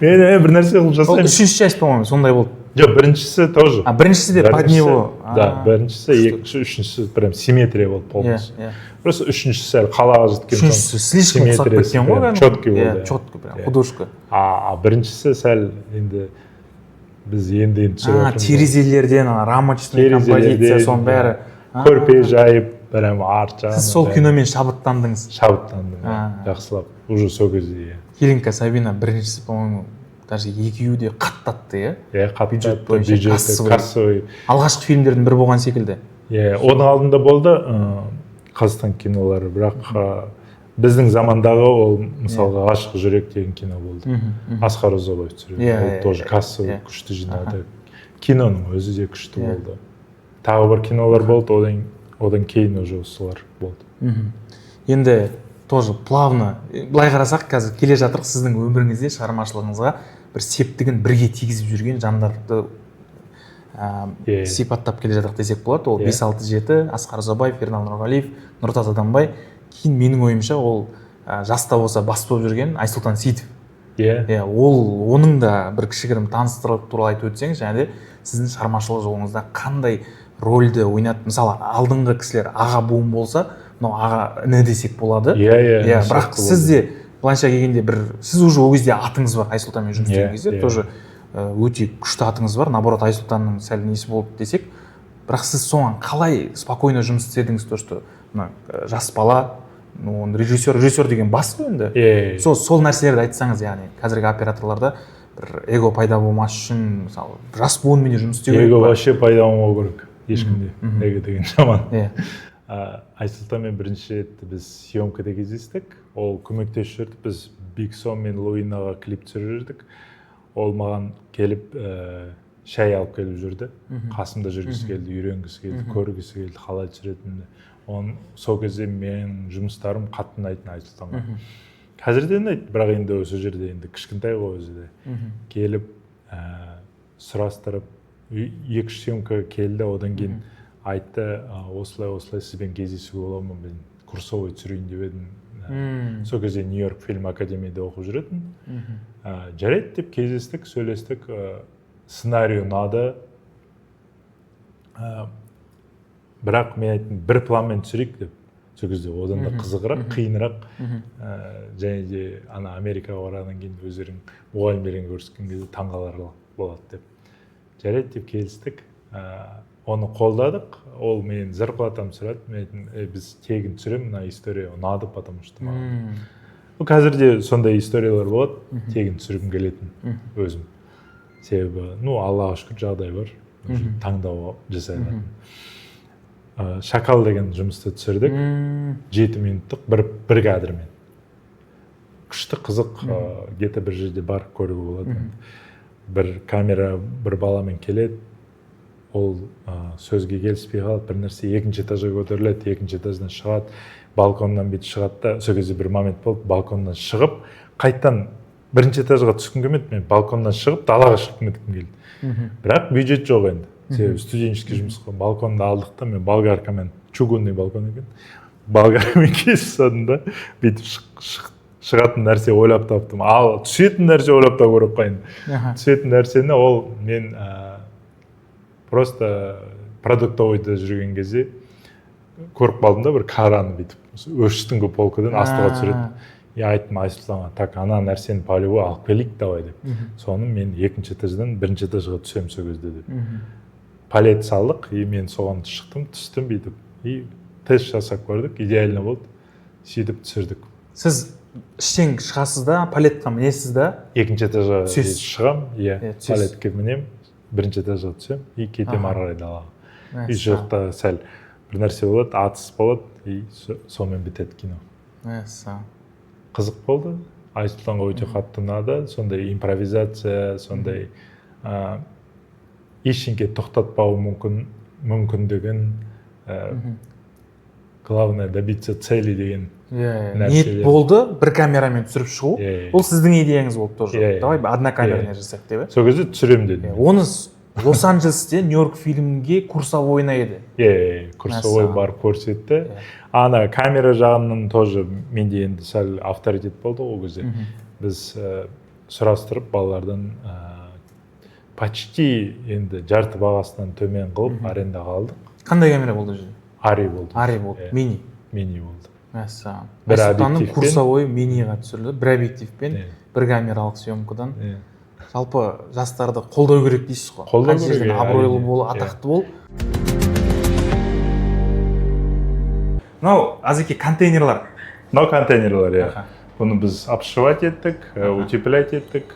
Мен бір нәрсе қылып Ол жасаймын. үшінші часть, по моему, сондай болды. Жоқ, біріншісі тоже. А, біріншісі де под него. Да, А, біріншісі, күшті. екінші, үшіншісі прям симметрия болды полностью. Просто үшіншісі сәл қалаға жеткен соң Үшіншісі слишком ұқсап симметриясы кеткен ғой прям кәдімгі. четкий болды, Иә, иә. четкий прям, художка. А біріншісі сәл енді біз енді енді түсіріп А, жатырмыз ғой. терезелерден ана рамочный Терезелерден, композиция, соның бәрі. Көрпе жайып. Прям арт жағынан. Сіз сол бәрі. киномен шабыттандыңыз? Шабыттандым, иә. А. Жақсылап уже сол кезде, иә. «Келинка Сабина» біріншісі, по моему, даже екеуі де қатты атты, иә? Иә, қатты Бюджет атты, бойынша бюджеті, кассовый. Кассовый. Алғашқы фильмдердің бірі болған секілді. Иә, оның алдында болды Қазақстан кинолары, бірақ біздің замандағы ол, мысалға, «Ғашық жүрек» деген кино болды, Асқар Ұзабаев түсірген. Ол тоже кассовый күшті жинады, киноның өзі де күшті болды. Тағы бір кинолар болды, одан кейін уже осылар болды. Енді тоже плавно былай қарасақ, қазір келе жатырық, сіздің өміріңізде, шығармашылығыңызға бір септігін бірге тигізіп жүрген жандарды сипаттап келе жатырық десек болады. Ол бес, алты, жеті, Асқар Ұзабаев, Ернар Нұрғалиев, Нұртас Адамбай. Кейін, менің ойымша, ол жас та болса бас болып жүрген Айсұлтан Сейітов. Иә, ол оның да бір кішігірім таныстыру туралы айтып өтсеңіз және де сіздің шығармашылық жолыңызда қандай рөлді ойнады? Мысалы, алдыңғы кісілер аға буын болса, мынау аға іні десек болады. Иә иә Иә, бірақ сіз де былайша келгенде бір сіз уже ол кезде атыңыз бар, Айсұлтанмен жұмыс істеген кезде тоже өте күшті атыңыз бар. Наоборот, Айсұлтанның сәл несі болды десек, бірақ сіз соған қалай спокойно жұмыс істедіңіз, то что мына жас бала, ну, он режиссер, режиссер деген бас қой енді. Иә Сол нәрселерді айтсаңыз, яғни қазіргі операторларда бір эго пайда болмас үшін, мысалы, жас буынмен жұмыс істеу керек Эго па? вообще пайда болмау керек ешкімде. Эго деген жаман. Айсұлтанмен бірінші рет біз съемкада кездестік. Ол көмектесіп жүрді. Біз Биксон мен Луинаға клип түсіріп жүрдік. Ол маған келіп шай алып келіп жүрді. Қасымда жүргісі келді, үйренгісі келді, көргісі келді қалай түсіретінімді. Оның сол кезде менің жұмыстарым қатты ұнайтын Айсұлтанға. Қазір де ұнайды, бірақ енді осы жерде енді кішкентай ғой өзі де. Келіп сұрастырып, екі үш съемка келді. Одан кейін айтты: «Осылай осылай, сізбен кездесуге бола ма? Мен курсовой түсірейін деп едім». Сол кезде Нью Йорк фильм академияда оқып жүретін. Жарайды деп кездестік, сөйлестік. Сценарий ұнады. Бірақ мен айттым, бір планмен түсірейік деп. Сол кезде одан да қызығырақ, қиынырақ. Және де ана Америкаға барғаннан кейін өздерің мұғалімдеріңе көрсеткен кезде таңғаларлық болады деп. Жарайды деп келістік. Оны қолдадық. Ол менің зарплатамды сұрады. Мен айттым: Біз тегін түсіремін, мына история ұнады, потому что маған». Ну, қазір де сондай историялар болады, тегін түсіргім келетін өзім, себебі, ну, Аллаға шүкір, жағдай бар. Уже таңдау жасай алатын. «Шакал» деген жұмысты түсірдік. 7 минуттық бір кадрмен, күшті, қызық. Где то бір жерде барып көруге болады. Бір камера бір баламен келеді, ол сөзге келіспей қалады, бір нәрсе, екінші этажға көтеріледі, екінші этаждан шығады, балконнан бүйтіп шығады да. Сол кезде бір момент болды, балконнан шығып қайтадан бірінші этажға түскім келмеді, мен балконнан шығып далаға шығып кеткім келді. Бірақ бюджет жоқ енді, себебі студенческий жұмыс қой. Балконды алдық та, мен болгаркамен, чугунный балкон екен, болгаркамен кесіп тастадым да, бүйтіп шығатын нәрсе ойлап таптым. Ал түсетін нәрсе ойлап табу керек қой енді. Түсетін нәрсені ол мен просто продуктовыйда жүрген кезде көріп қалдым да, бір қараны бүйтіп үстіңгі полкадан астыға түсіреді. И айттым Айсұлтанға: «Так, ана нәрсені по-любому алып келейік, давай», — деп. Соны мен екінші этаждан бірінші этажға түсемін сол кезде деп. Палет салдық, и мен соған шықтым, түстім бүйтіп, и тест жасап көрдік, идеально болды, сөйтіп түсірдік. Сіз іштен шығасыз да, палетқа мінесіз да, Екінші этажға түсесіз. Шығамын, иә. Иә, түсесіз. Палетке мінемін, бірінші этажға түсемін и кетемін ары қарай далаға. И жақта сәл бір нәрсе болады, атыс болады, и сонымен бітеді кино. Қызық болды, Айсұлтанға өте қатты ұнады. Сондай импровизация, сондай ештеңке тоқтатпау мүмкіндігін, главное добиться цели деген Иә, нәрселер. ниет болды бір камерамен түсіріп шығу. Иә, иә. Ол сіздің идеяңыз болды тоже? Иә, иә. Давай однокамерный Иә. жасайық деп, иә? Сол кезде түсіремін дедім. Иә, оны Лос Анджелесте Нью Йорк фильмге курсовойына еді. Иә, курсовой Мәссаған. барып көрсетті. Ана камера жағынан тоже менде енді сәл авторитет болды ғой ол кезде. Біз сұрастырып балалардан, почти енді жарты бағасынан төмен қылып арендаға алдық. Қандай камера болды ол жерде? Ари болды. Ари болды? Иә. Мини? Мини болды. Мәссаған. Бір Айсұлтанның объективпен. курсовой миниға түсірілді, бір объективпен, Иә. бір камералық съемкадан. Иә. Жалпы жастарды қолдау керек дейсіз ғой. Қолдау Қанша керек, жерден иә, абыройлы әрине. бол, Иә. атақты бол. Мынау, Азеке, контейнерлар. Мынау контейнерлар, иә. Бұны біз обшивать еттік, утеплять еттік,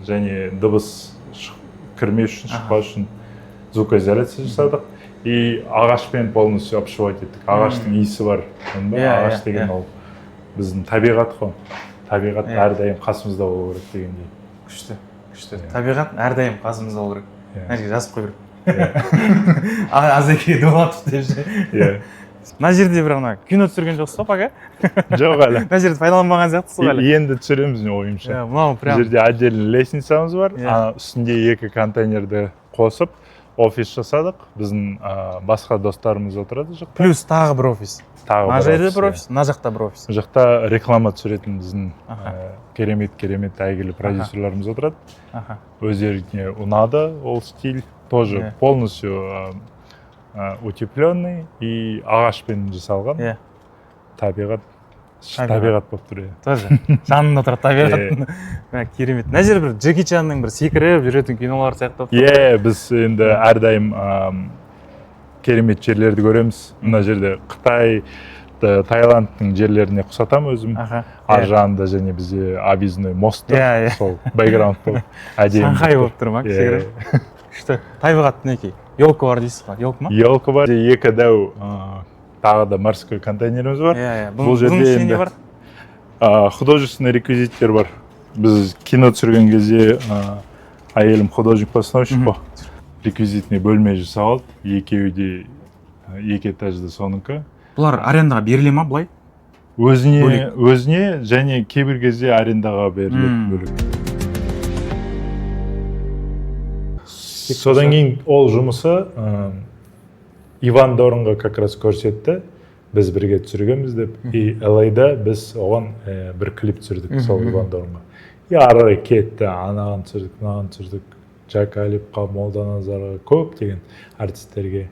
және дыбыс кірмес үшін, шықпас үшін звукоизоляция жасадық и ағашпен полностью обшивать еттік. Ағаштың иісі бар, көрдің ба? Ағаш деген ол біздің табиғат қой, табиғат әрдайым қасымызда болу керек дегендей. Күшті, күшті. Иә. Табиғат әрдайым қасымызда болу керек. Мына жерге жазып қою керек. Азеке Дулатов деп ше. Мына жерде бір ана кино түсірген жоқсыз ба пока? Жоқ әлі. Мына жерді пайдаланбаған сияқтысыз ғой әлі. Енді түсіреміз, ойымша. Иә, мынау Бұл прям жерде отдельный лестницамыз бар. Ана үстінде екі контейнерді қосып офис жасадық. Біздің басқа достарымыз отырады ол жақта. Плюс тағы бір офис. Тағы Мына бір жерде офис, бір иә. офис, мына жақта бір офис. Бұл жақта реклама түсіретін біздің керемет, керемет әйгілі продюсерлеріміз отырады. Өздеріне ұнады ол стиль тоже. Полностью утепленный и ағашпен жасалған. Табиғат. Табиғат. Табиғат болып тұр, иә. Тоже жанында тұрады табиғаттың. Мә, керемет. Мына жер бір Джеки Чанның бір секіріп жүретін кинолары сияқты болып тұр. Иә, біз енді әрдайым керемет жерлерді көреміз. Мына жерде Қытай, Таиландтың жерлеріне ұқсатамын өзім. Ар жағында және бізде объездной мост тұр. Иә, иә. Сол бэкграунд болып әдемі. Шанхай болып тұр ма? Иә. Кішігірім, күшті. Табиғат, мінекей, елка бар дейсіз ғой, елка ма? Елка бар, екі дәу, тағы да морской контейнеріміз бар. Иә, иә. Бұл жерде Бұның ішінде не енді бар? Художественный реквизиттер бар. Біз кино түсірген кезде әйелім художник постановщик қой, реквизитный бөлме жасап алды. Екеуі де екі этажда соныкі. Бұлар арендаға беріле ма былай? Өзіне. Бөлек. Өзіне және кейбір кезде арендаға беріледі бөлек. Содан кейін ол жұмысы Иван Дорнға как раз көрсетті, біз бірге түсіргенбіз деп. И LA-да біз оған бір клип түсірдік сол Иван Дорнға. И ары қарай кетті, анаған түсірдік, мынаған түсірдік, Джак Алипқа, Молданазарға, көптеген артистерге.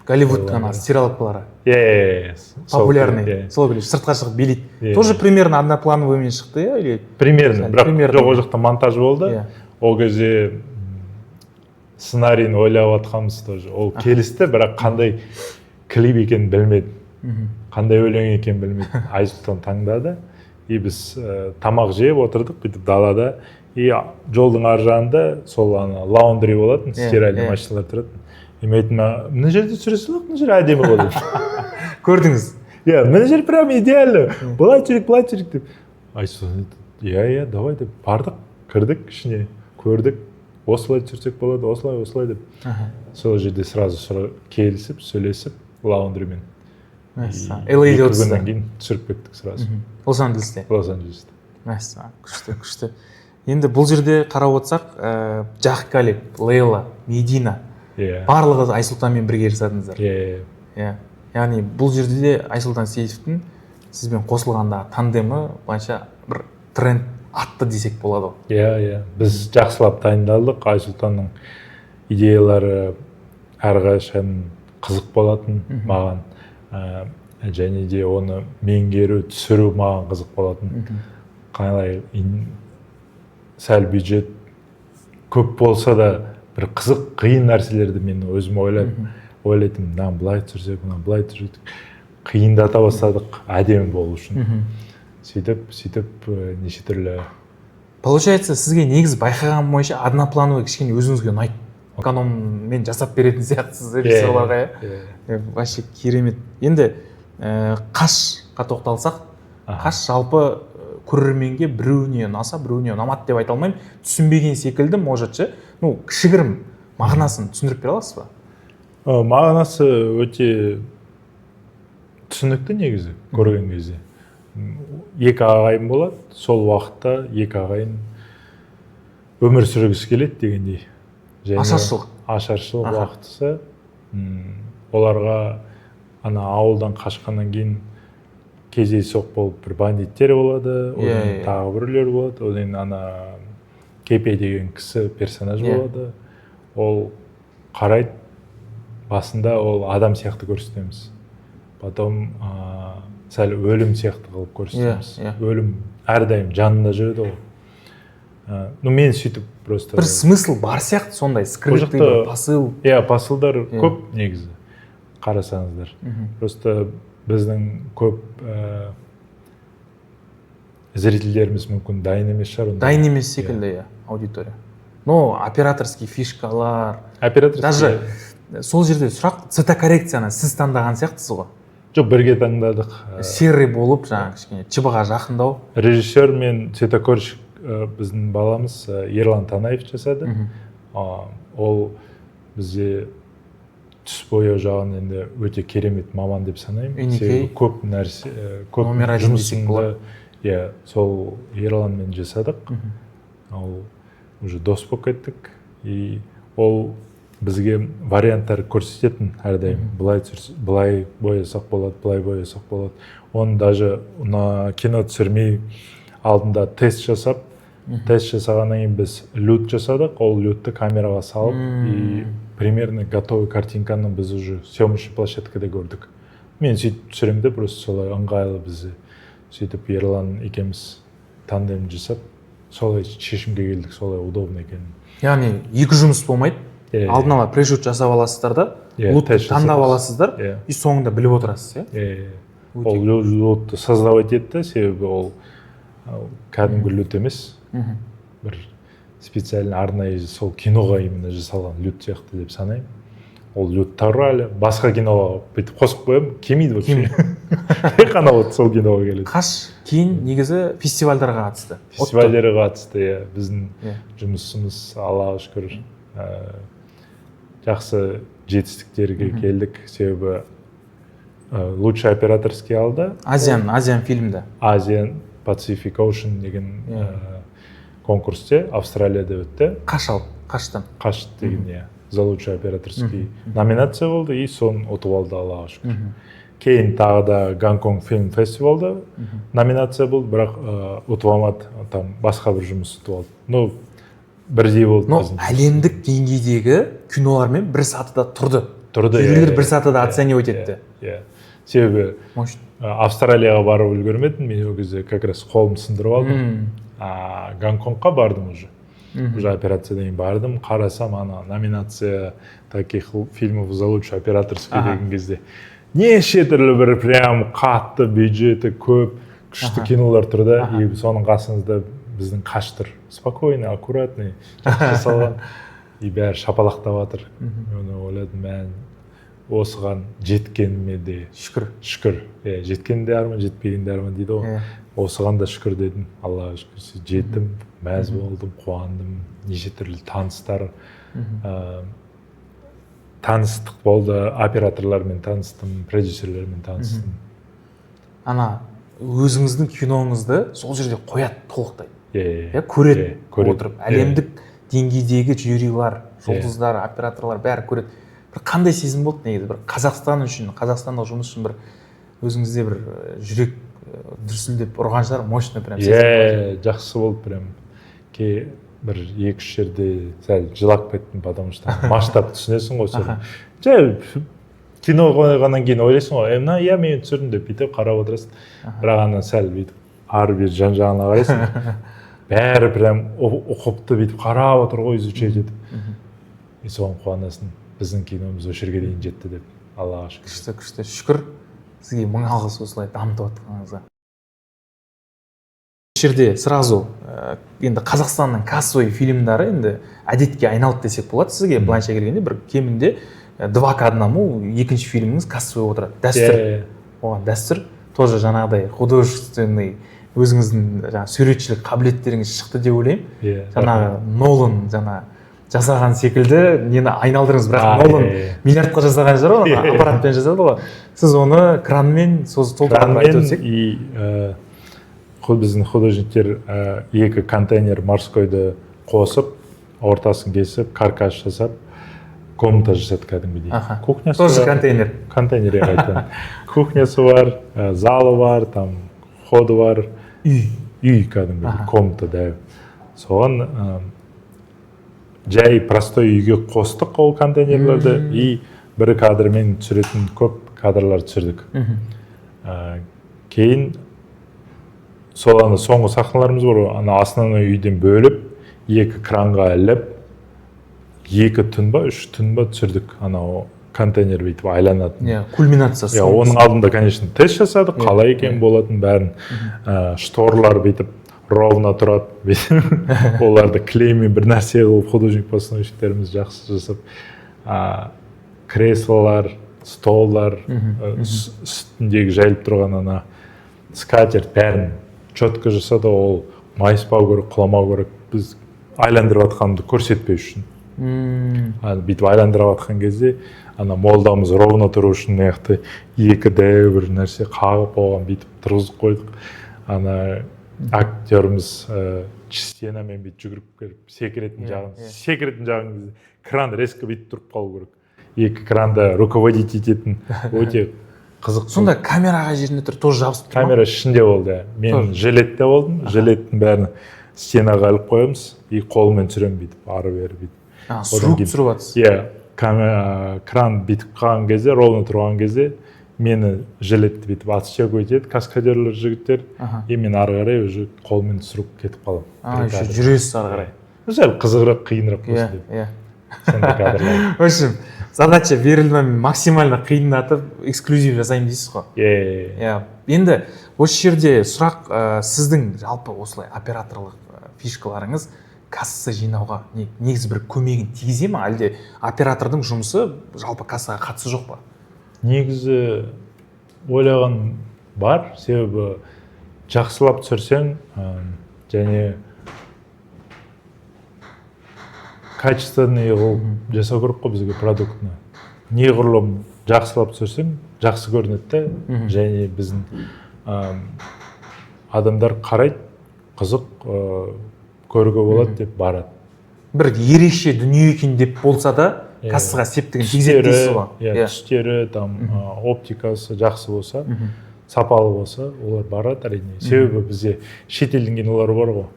Голливудтың ана стиралкалары. Иә, иә, иә, сол. Популярный. Иә. Сол клип сыртқа шығып билейді. Иә. Тоже примерно одноплановыймен шықты, иә, или? Примерно. Сәл, Бірақ примерно. жоқ, ол жақта монтаж болды. Ол кезде сценарийін ойлап жатқанбыз тоже. Ол келісті, бірақ қандай клип екенін білмедім, қандай өлең екенін білмедім. Айсұлтан таңдады. И біз тамақ жеп отырдық бүйтіп далада, и жолдың ар жағында сол ана laundry болатын, стиральный машиналар тұратын. И мен айттым: «Мына жерде түсіре салайық, мына жер әдемі ғой», — деп. Көрдіңіз. Иә, мына жер прям идеально, былай түсірейік, былай түсірейік деп. Айсұлтан айтты: «Иә, иә, давай», — деп. Бардық, кірдік ішіне, көрдік, осылай түсірсек болады, осылай, осылай деп. Сол жерде сразу келісіп, сөйлесіп laundry мен. Мәссаған, LA-де 2 отырсыздар. күннен кейін түсіріп кеттік сразу. Лос Анджелесте. Лос Анджелесте. Мәссаған, күшті, күшті. Енді бұл жерде қарап отырсақ, Жақ Калиб, Лейла, Медина, барлығы Айсұлтанмен бірге жасадыңыздар. Иә. Иә, яғни бұл жерде де Айсұлтан Сейітовтің сізбен қосылғанда тандемі былайша бір тренд атты десек болады ғой. Иә, біз жақсылап дайындалдық. Айсұлтанның идеялары әрқашан қызық болатын маған. Және де оны меңгеру, түсіру маған қызық болатын. Қалай сәл бюджет көп болса да, бір қызық, қиын нәрселерді мен өзім ойлап ойлайтынмын: мынаны былай түсірсек, мынаны былай түсірсек. Қиындата бастадық әдемі болу үшін. Сөйтіп, сөйтіп, неше түрлі. Получается, сізге негізі, байқағаным бойынша, одноплановый кішкене өзіңізге ұнайды, экономмен жасап беретін сияқтысыз режиссерларға, иә? Иә. Вообще керемет. Енді Қашқа тоқталсақ. Қаш жалпы көрерменге біреуіне ұнаса, біреуіне ұнамады деп айта алмаймын, түсінбеген секілді, может ше. Ну, кішігірім мағынасын түсіндіріп бере аласыз ба? Мағынасы өте түсінікті негізі көрген кезде. Екі ағайын болады, сол уақытта екі ағайын өмір сүргісі келеді дегендей. Және Ашаршылық. Ашаршылық уақытысы. Оларға ана ауылдан қашқаннан кейін кездейсоқ болып бір бандиттер болады, одан кейін тағы біреулер болады, одан кейін ана Кепе деген кісі, персонаж болады. Ол қарайды, басында ол адам сияқты көрсетеміз, потом сәл өлім сияқты қылып көрсетеміз. Иә, иә. Өлім әрдайым жанында жүреді ғой. Ну, мен сөйтіп просто Бір смысл бар сияқты сондай, скрытый бір посыл. Иә, посылдар Иә. көп негізі, қарасаңыздар. Просто Біздің көп зрительдеріміз мүмкін дайын емес шығар ондай. Дайын емес секілді, иә, аудитория. Но операторский фишкалар Операторский. Даже сол жерде сұрақ: цветокоррекцияны сіз таңдаған сияқтысыз ғой? Жоқ, бірге таңдадық. Серый болып, жаңағы кішкене ЧБ-ға жақындау. Режиссер мен цветокорщик біздің баламыз Ерлан Танаев жасады. Ол бізде түс бояу жағын енді өте керемет маман деп санаймын. Еникей. Себебі көп нәрсе, көп Номер один десек жұмысымды болады. иә, сол Ерланмен жасадық. Ол уже дос болып кеттік, и ол бізге варианттар көрсететін әрдайым: былай былай боясақ болады, былай боясақ болады. Оны даже мына кино түсірмей алдында тест жасап, тест жасағаннан кейін біз LUT жасадық. Ол LUT-ты камераға салып, и примерно готовый картинканы біз уже съемочный площадкада көрдік. Мен сөйтіп түсіремін де, просто солай ыңғайлы бізде. Сөйтіп Ерлан екеуміз тандем жасап, солай шешімге келдік, солай удобно екенін. Яғни екі жұмыс болмайды. Иә. Алдын ала прешут жасап аласыздар да, Иә, LUT-ты тест таңдап жасаймыз. аласыздар и соңында біліп отырасыз, иә? Иә. Ол LUT-ты создавать етті, себебі ол кәдімгі LUT емес, бір специально арнайы сол киноға именно жасалған LUT сияқты деп санаймын. Ол LUT-тар әлі басқа киноға бүйтіп қосып қоямын, келмейді вообще, тек қана вот сол киноға келеді. Қаш кейін негізі фестивальдарға қатысты. Фестивальдерге қатысты, иә, біздің жұмысымыз, Аллаға шүкір, жақсы жетістіктерге келдік, себебі лучший операторский алды. Азиан фильмді. Азиан Pacific Ocean деген конкурсте, Австралияда өтті. Қаш алды, Қаштан. Қаш деген, иә, за лучший операторский номинация болды, и соны ұтып алды, Аллаға шүкір. Кейін тағы да Гонконг фильм фестивалда номинация болды, бірақ ұтып алмады, там басқа бір жұмыс ұтып алды, но бірдей болды Но біздің. әлемдік деңгейдегі кинолармен бір сатыда тұрды. Тұрды, иә, Жюрилер иә, бір сатыда оценивать етті. Иә, себебі Мощно. Австралияға барып үлгермедім мен, ол кезде как раз қолымды сындырып алдым. А Гонконгқа бардым уже. Уже операциядан кейін бардым, қарасам, ана номинация таких фильмов за лучший операторский деген кезде неше түрлі бір прям қатты бюджеті көп, күшті кинолар тұр да, и соның қасыңызда біздің Қаш тұр, спокойный, аккуратный, жақсы жасалған, и бәрі шапалақтап жатыр. Мен ойладым: мә, осыған жеткеніме де Шүкір. шүкір, иә, жеткен де арман, жетпеген де арман дейді ғой. Осыған да шүкір дедім, Аллаға шүкір, жеттім, мәз болдым, қуандым. Неше түрлі таныстар, таныстық болды, операторлармен таныстым, продюсерлермен таныстым. Ана өзіңіздің киноңызды сол жерде қояды толықтай, иә. Иә, көреді. Иә, көреді. Отырып әлемдік деңгейдегі жюрилар, жұлдыздар, операторлар, бәрі көреді. Бір қандай сезім болды негізі? Бір Қазақстан үшін, қазақстандық жұмыс үшін бір өзіңізде бір жүрек дүрсілдеп ұрған шығар, мощно прям сезім болды. Иә, жақсы болды прям. Кей бір екі үш жерде сәл жылап кеттім, потому что масштаб түсінесің ғой соны. Жай кино қойғаннан кейін ойлайсың ғой: «Е, мына, иә, мен түсірдім», — деп бүйтіп қарап отырасың. Бірақ ана сәл бүйтіп ары бері жан жағына қарайсың, бәрі прям ұқыпты бүйтіп қарап отыр ғой, изучать етіп, и соған қуанасың, біздің киномыз осы жерге дейін жетті деп, Аллаға шүкір. Күшті, күшті, шүкір сізге, мың алғыс осылай дамытып жатқаныңызға. Осы жерде сразу енді Қазақстанның кассовый фильмдары енді әдетке айналды десек болады сізге. Былайша келгенде, бір кемінде два к одному екінші фильміңіз кассовый отырады, дәстүр. Иә. Оған дәстүр тоже жаңағыдай художественный өзіңіздің жаңағы суретшілік қабілеттеріңіз шықты деп ойлаймын. Иә. Жаңағы Нолан жаңа жасаған секілді нені айналдырыңыз, бірақ Нолан иә, иә. миллиардқа жасаған шығар ғой, Иә. аппаратпен жасады ғой, сіз оны кранмен, сол туралы айтып Кранмен өтсек. И біздің художниктер екі контейнер морскойды қосып, ортасын кесіп, каркас жасап, комната жасады кәдімгідей. Кухнясы Тоже бар. контейнер. Контейнер, иә, қайтадан кухнясы бар, залы бар, там ходы бар. Үй. Үй кәдімгідей. Комната да. Соған жай простой үйге қостық ол контейнерлерді, и бір кадрмен түсіретін көп кадрлар түсірдік. Кейін сол ана соңғы сахналарымыз бар ғой, ана основной үйден бөліп, екі кранға іліп, 2 түн ба, 3 түн ба түсірдік анау. Контейнер бүйтіп айланатын. Иә, кульминация. Иә, оның алдында, конечно, тест жасадық, қалай екен болатын бәрін. Шторлар бүйтіп ровно тұрады бүйтіп, оларды клеймен бір нәрсе қылып, художник постановщиктеріміз жақсы жасап, креслолар, столдар, үстіндегі жайылып тұрған ана скатерть, бәрін четко жасады. Ол майыспау керек, құламау керек, біз айландырып жатқанымды көрсетпеу үшін. Бүйтіп айландырып жатқан кезде ана молдамыз ровно тұру үшін мына жақта екі дәу бір нәрсе қағып, оған бүйтіп тұрғызып қойдық. Ана актеріміз стенамен бүйтіп жүгіріп келіп секіретін жағын, секіретін жағын кезде кран резко бүйтіп тұрып қалу керек. Екі кранда руководить ететін өте қызық. Сонда камера қай жерінде тұр, тоже жабысып тұр ма? Камера ішінде болды, иә. Мен Тоже. жилетте болдым, жилеттің бәрін стенаға іліп қоямыз и қолмен түсіремін бүйтіп ары бері бүйтіп. А, сүріп түсіріп жатырсыз. Иә, кран бүйтіп қалған кезде, ровно тұрған кезде мені жилетті бүйтіп отстегивать етеді каскадерлер жігіттер, и мен ары қарай уже қолмен түсіріп кетіп қаламын. А, Бір еще кадр. жүресіз ары қарай. Сәл қызығырақ, қиынырақ болсын деп сондай кадрлар. В общем, задача берілді ма, мен максимально қиындатып, эксклюзив жасаймын дейсіз ғой. Иә. Иә, енді осы жерде сұрақ, сіздің жалпы осылай операторлық фишкаларыңыз касса жинауға негізі бір көмегін тигізе ма, әлде оператордың жұмысы жалпы кассаға қатысы жоқ па? Негізі ойлаған бар, себебі жақсылап түсірсең, және качественный қылып жасау керек қой бізге продуктыны, неғұрлым жақсылап түсірсең, жақсы көрінеді да. Және біздің адамдар қарайды, қызық, көруге болады деп барады. Бір ерекше дүние екен деп болса да, кассаға септігін тигізеді дейсіз ғой. Иә, түстері там, оптикасы жақсы болса, сапалы болса, олар барады, әрине. Себебі бізде шетелдің кинолары бар ғой,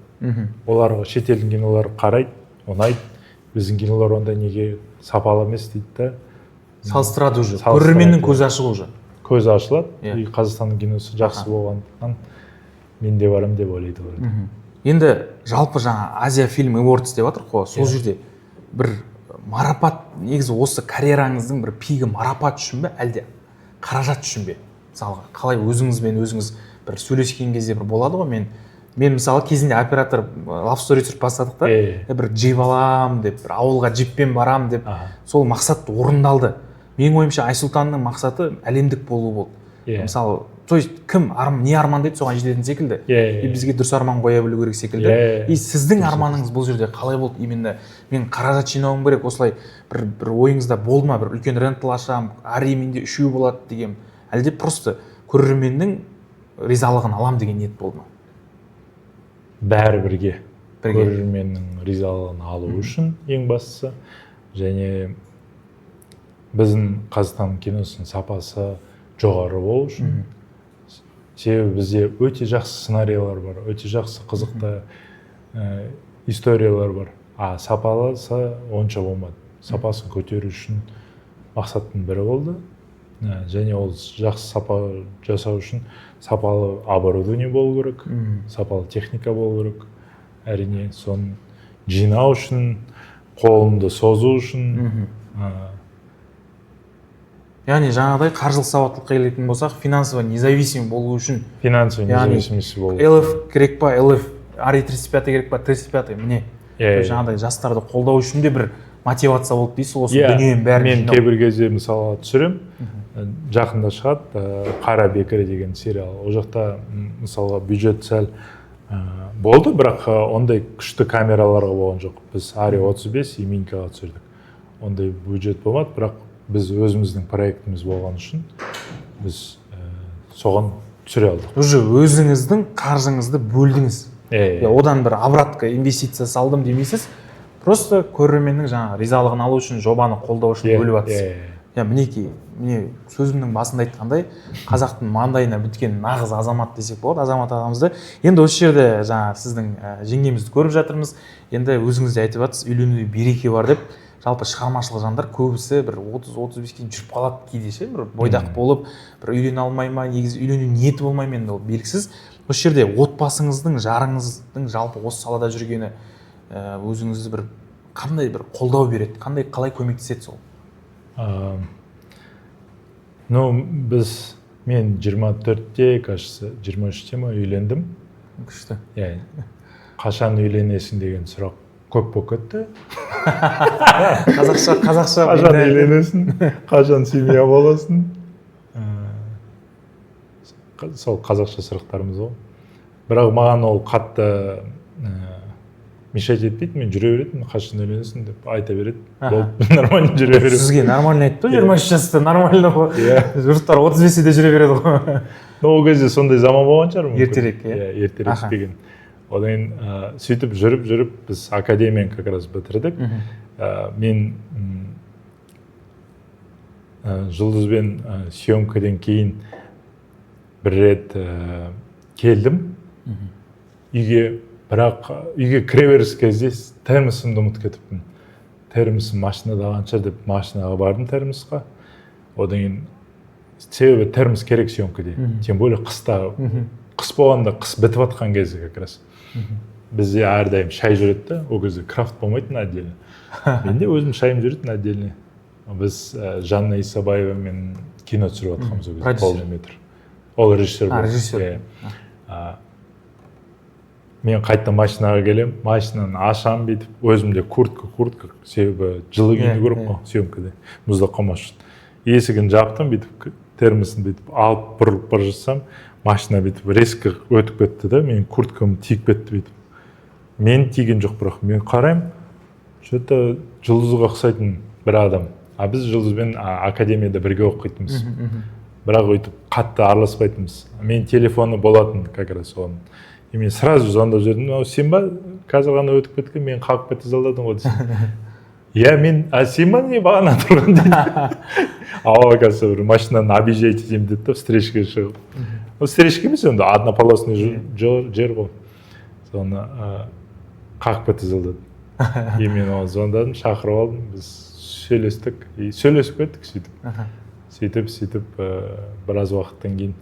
оларға шетелдің кинолары қарайды, ұнайды, біздің кинолар онда неге сапалы емес дейді да. Салыстырады уже. Салыстырады, Көрерменнің иә. көзі ашық уже. Көзі ашылады и Қазақстанның киносы жақсы болғандықтан, мен де барамын деп ойлайды олар. Енді жалпы жаңа Азия Фильм Awards деп жатырмық қой, сол жерде бір марапат, негізі осы карьераңыздың бір пигі марапат үшін бе, әлде қаражат үшін бе? Мысалға, қалай өзіңізбен өзіңіз бір сөйлескен кезде бір болады ғой, мен мысалы кезінде оператор Love Story түсіріп бастадық та, бір джип аламын деп, бір ауылға джиппен барамын деп, сол мақсат орындалды. Менің ойымша, Айсұлтанның мақсаты әлемдік болу болды. Мысалы, то есть кім не армандайды, соған жететін секілді. Иә, И бізге дұрыс арман қоя білу керек секілді. Иә, И сіздің арманыңыз бұл жерде қалай болды? Именно мен қаражат жинауым керек, осылай бір ойыңызда болды ма, бір үлкен рентал ашамын, Ари менде үшеу болады деген, әлде просто көрерменнің ризалығын алам деген ниет болды ма? Бәрі бірге. Бірге. Көрерменнің ризалығын алу үшін ең бастысы, және біздің Қазақстан киносының сапасы жоғары болу үшін, себебі бізде өте жақсы сценарийлар бар, өте жақсы қызықты историялар бар, а сапалысы онша болмады. Сапасын көтеру үшін мақсаттың бірі болды. Және ол жақсы сапа жасау үшін сапалы оборудование болу керек, сапалы техника болу керек, әрине. Соны жинау үшін, қолыңды созу үшін. Яғни жаңағыдай қаржылық сауаттылыққа келетін болсақ, финансово независим болу үшін. Финансовый Яғни независимость болу. ЛФ керек па, ЛФ, Ари 35 керек па, 35, міне. Иә. Жаңағыдай жастарды қолдау үшін де бір мотивация болды дейсіз осы Иә, дүниенің бәрін мен жинау. кейбір кезде, мысалы, түсіремін, жақында шығады «Қара бекіре» деген сериал. Ол жақта мысалға, бюджет сәл болды, бірақ ондай күшті камераларға болған жоқ. Біз Ари 35 и Минькаға түсірдік, ондай бюджет болмады, бірақ біз өзіміздің проектіміз болған үшін біз соған түсіре алдық. Уже өзіңіздің қаржыңызды бөлдіңіз. Иә. Иә, одан бір обратка инвестиция салдым демейсіз, просто көрерменнің жаңағы ризалығын алу үшін, жобаны қолдау үшін бөліп жатырсыз. Иә. Иә, мінекей, міне, сөзімнің басында айтқандай, қазақтың маңдайына біткен нағыз азамат десек болады Азамат ағамызды. Енді осы жерде жаңа сіздің жеңгемізді көріп жатырмыз. Енді өзіңіз де айтып жатырсыз, үйленуде береке бар деп. Жалпы шығармашылық жандар көбісі бір 30-35-ке дейін жүріп қалады кейде ше, бір бойдақ болып, бір үйлене алмай ма, негізі үйлену ниеті болмай ма, енді ол белгісіз. Осы жерде отбасыңыздың, жарыңыздың жалпы осы салада жүргені өзіңізді бір қандай бір қолдау береді, қандай, қалай көмектеседі сол? Ну, біз, мен 24-те, кажется, 23-те ма үйлендім. Күшті. Иә, қашан үйленесің деген сұрақ көп болып кетті. Қазақша, қазақша. Қашан үйленесің, қашан семья боласың? Сол қазақша сұрақтарымыз ғой. Бірақ маған ол қатты мешать етпейді, мен жүре беретінмін. Қашан үйленесің деп айта береді, болды, нормально жүре беремін. Сізге нормально айтты ғой, 23 жаста нормально ғой. Иә. Жұрттар 35-те де жүре береді ғой. Но ол кезде сондай заман болған шығар мүмкін. Ертерек, иә? Иә, ертерек деген. Одан кейін сөйтіп жүріп жүріп біз академияны как раз бітірдік. Мен Жұлдызбен съемкадан кейін бір рет келдім үйге, бірақ үйге кіре беріс кезде термосымды ұмытып кетіппін. Термосым машинада қалған шығар деп машинаға бардым термосқа. Одан кейін, себебі термос керек съемкаде, тем более қыста, қыс болғанда, қыс бітіп жатқан кезі как раз. Бізде әрдайым шай жүреді да, ол кезде крафт болмайтын отдельно, менде өзім шайым жүретін отдельно. Біз Жанна Исабаевамен кино түсіріп жатқанбыз ол кезде. Продюсер. Полный метр, ол режиссер А, болды. Режиссер. Иә. Мен қайтадан машинаға келемін, машинаны ашамын бүйтіп, өзімде куртка, себебі жылы киіну керек қой съемкада, мұздап қалмас үшін. Есігін жаптым бүйтіп, термосын бүйтіп алып бұрылып бара жатсам, машина бүйтіп резко өтіп кетті да, менің курткам тиіп кетті бүйтіп. Мен тиген жоқ, бірақ мен қараймын, че-то Жұлдызға ұқсайтын бір адам. А біз Жұлдызбен академияда бірге оқитынбыз, бірақ өйтіп қатты араласпайтынбыз. Мен телефоны болатын как раз оның, и мен сразу звондап жібердім: «Мынау сен ба, қазір ғана өтіп кеткен, мені қағып кете жаздадың ғой», — десем, «Иә, мен. А сен ба, не бағана тұрған?» — дейді. А ол, оказывается, бір машинаны объезжать етемін деді да, встречкаға шығып. Ну, встречка емес енді, однополосный жер ғой, соны қағып кете жаздады. И мен оған звондадым, шақырып алдым, біз сөйлестік и сөйлесіп кеттік сөйтіп. Сөйтіп біраз уақыттан кейін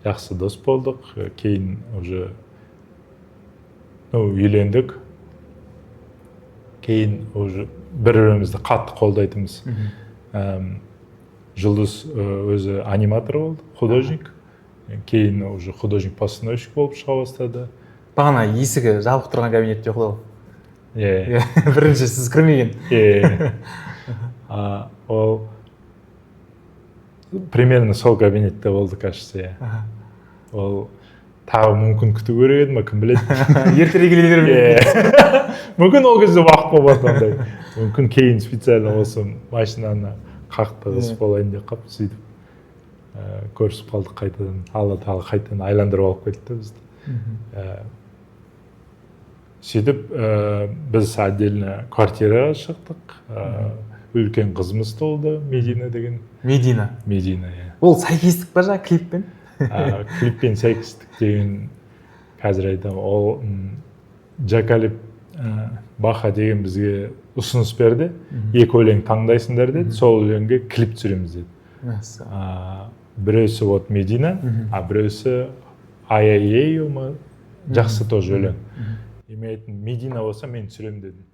жақсы дос болдық. Кейін уже, ну, үйлендік. Кейін уже бір бірімізді қатты қолдайтынбыз. Жұлдыз өзі аниматор болды, художник, кейін уже художник постановщик болып шыға бастады. Бағана есігі жабық тұрған кабинетте ұйықтау. Иә. Иә, бірінші сіз кірмеген. Иә. Ол примерно сол кабинетте болды, кажется, иә. Ол тағы мүмкін күту керек еді ма, кім біледі. Ертерек келе бермей. Иә. Мүмкін, ол кезде уақыт болмады ондай, мүмкін кейін специально осы машинаны қақтығысып болайын деп қалып, сөйтіп көрісіп қалдық қайтадан. Алла тағала қайтадан айландырып алып келді да бізді. Сөйтіп біз отдельно квартираға шықтық. Үлкен қызымыз туылды, Медина деген. Медина. Медина, иә. Ол сәйкестік па жаңағы клиппен? Клиппен сәйкестік деген қазір айтамын. Ол Джакалип Баха деген бізге ұсыныс берді: «Екі өлең таңдайсыңдар, — деді, — сол өлеңге клип түсіреміз», — деді. Біреусі вот Медина, а біреусі ай ай ма, жақсы тоже өлең. И мен айттым: «Медина болса, мен түсіремін», — дедім.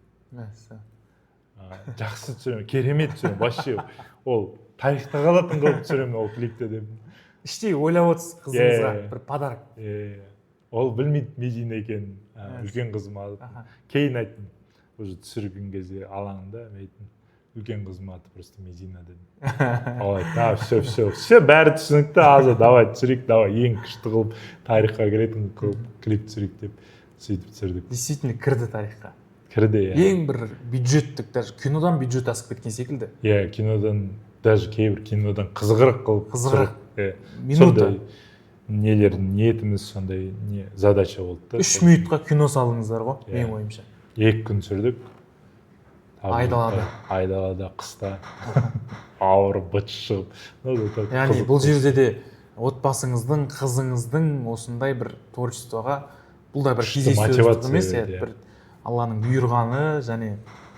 Жақсы түсіремін, керемет түсіремін, вообще ол тарихта қалатын қылып түсіремін ол клипті деп. Іштей ойлап отырсыз қызыңызға Иә. бір подарок. Ол білмейді Медина екенін. Үлкен қызым алып, кейін айттым уже түсірген кезде алаңында, мен айттым: «Үлкен қызым аты просто Медина», — дедім. Ол айтты: «А, все, все, все, бәрі түсінікті, Аза, давай түсірейік, давай ең күшті қылып, тарихқа кіретін қылып клип түсірейік», — деп. Сөйтіп түсірдік. Действительно кірді тарихқа. Кірді, иә. Ең бір бюджеттік, даже кинодан бюджет асып кеткен секілді. Иә, кинодан, даже кейбір кинодан қызығырақ қылып Қызығырақ. түсіріп, иә. Минута. Сондай нелер, ниетіміз сондай, не задача болды да. 3 минутқа кино салдыңыздар ғой. Иә. Менің ойымша. 2 күн түсірдік. Айдалада. Айдалада, қыста ауырып, быт шығып. Ну, зато Яғни қызық бұл болды. жерде де отбасыңыздың, қызыңыздың осындай бір творчествоға, бұл да бір Күшті кездейсоқтық мотивация емес, иә, берді, иә. бір Алланың бұйырғаны және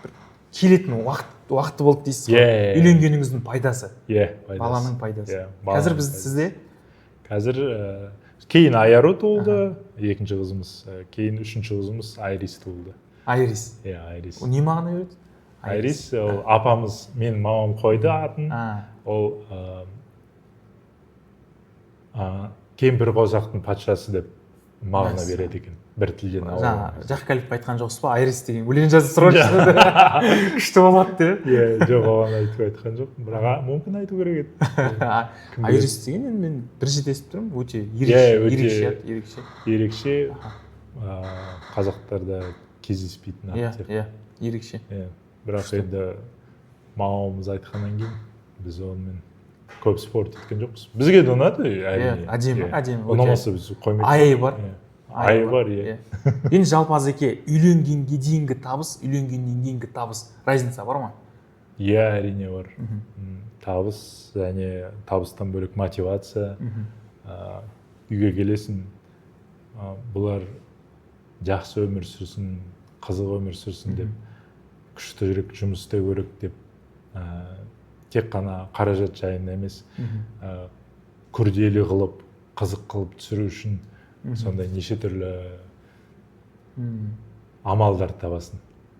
бір келетін уақыты болды дейсіз ғой. Иә, иә, иә. Үйленгеніңіздің пайдасы. Иә, пайдасы. Баланың пайдасы. Иә, Қазір баланың біз пайдасы. сізде Қазір кейін Аяру туылды, екінші қызымыз, кейін үшінші қызымыз Айрис туылды. Айрис. Иә, Айрис. Ол не мағына береді? Айрис ол апамыз, менің мамам қойды атын. А, Ол Кемпір қосақтың патшасы деп мағына Мәссаған. береді екен бір тілден Жаңа аударған. Жақып Әліпов айтқан жоқсыз ба, Айрис деген өлең жазып сұрайыншы, күшті болады деп? Иә, жоқ, оған айтып айтқан жоқпын, бірақ мүмкін айту керек еді. Кім біледі? Айрис деген енді мен бірінші рет естіп тұрмын, өте Иә, ерекше. Өте Ерекше ат, ерекше. Ерекше, қазақтарда кездеспейтін ат сияқты. Иә, ерекше. Иә, бірақ енді мамамыз айтқаннан кейін біз онымен көп спор еткен жоқпыз. Бізге де ұнады, әрине. Иә, әдемі, Иә. әдемі, өте. Ұнамаса, біз қоймайтын. Айы бар. Иә. Айы бар, иә. Енді жалпы, Азеке, үйленгенге дейінгі табыс, үйленгеннен кейінгі табыс, разница бар ма? Иә, әрине бар. Табыс және табыстан бөлек мотивация. Үйге келесің, бұлар жақсы өмір сүрсін, қызық өмір сүрсін деп, күштірек жұмыс істеу керек деп, тек қана қаражат жайында емес, күрделі қылып, қызық қылып түсіру үшін сондай неше түрлі амалдар табасың.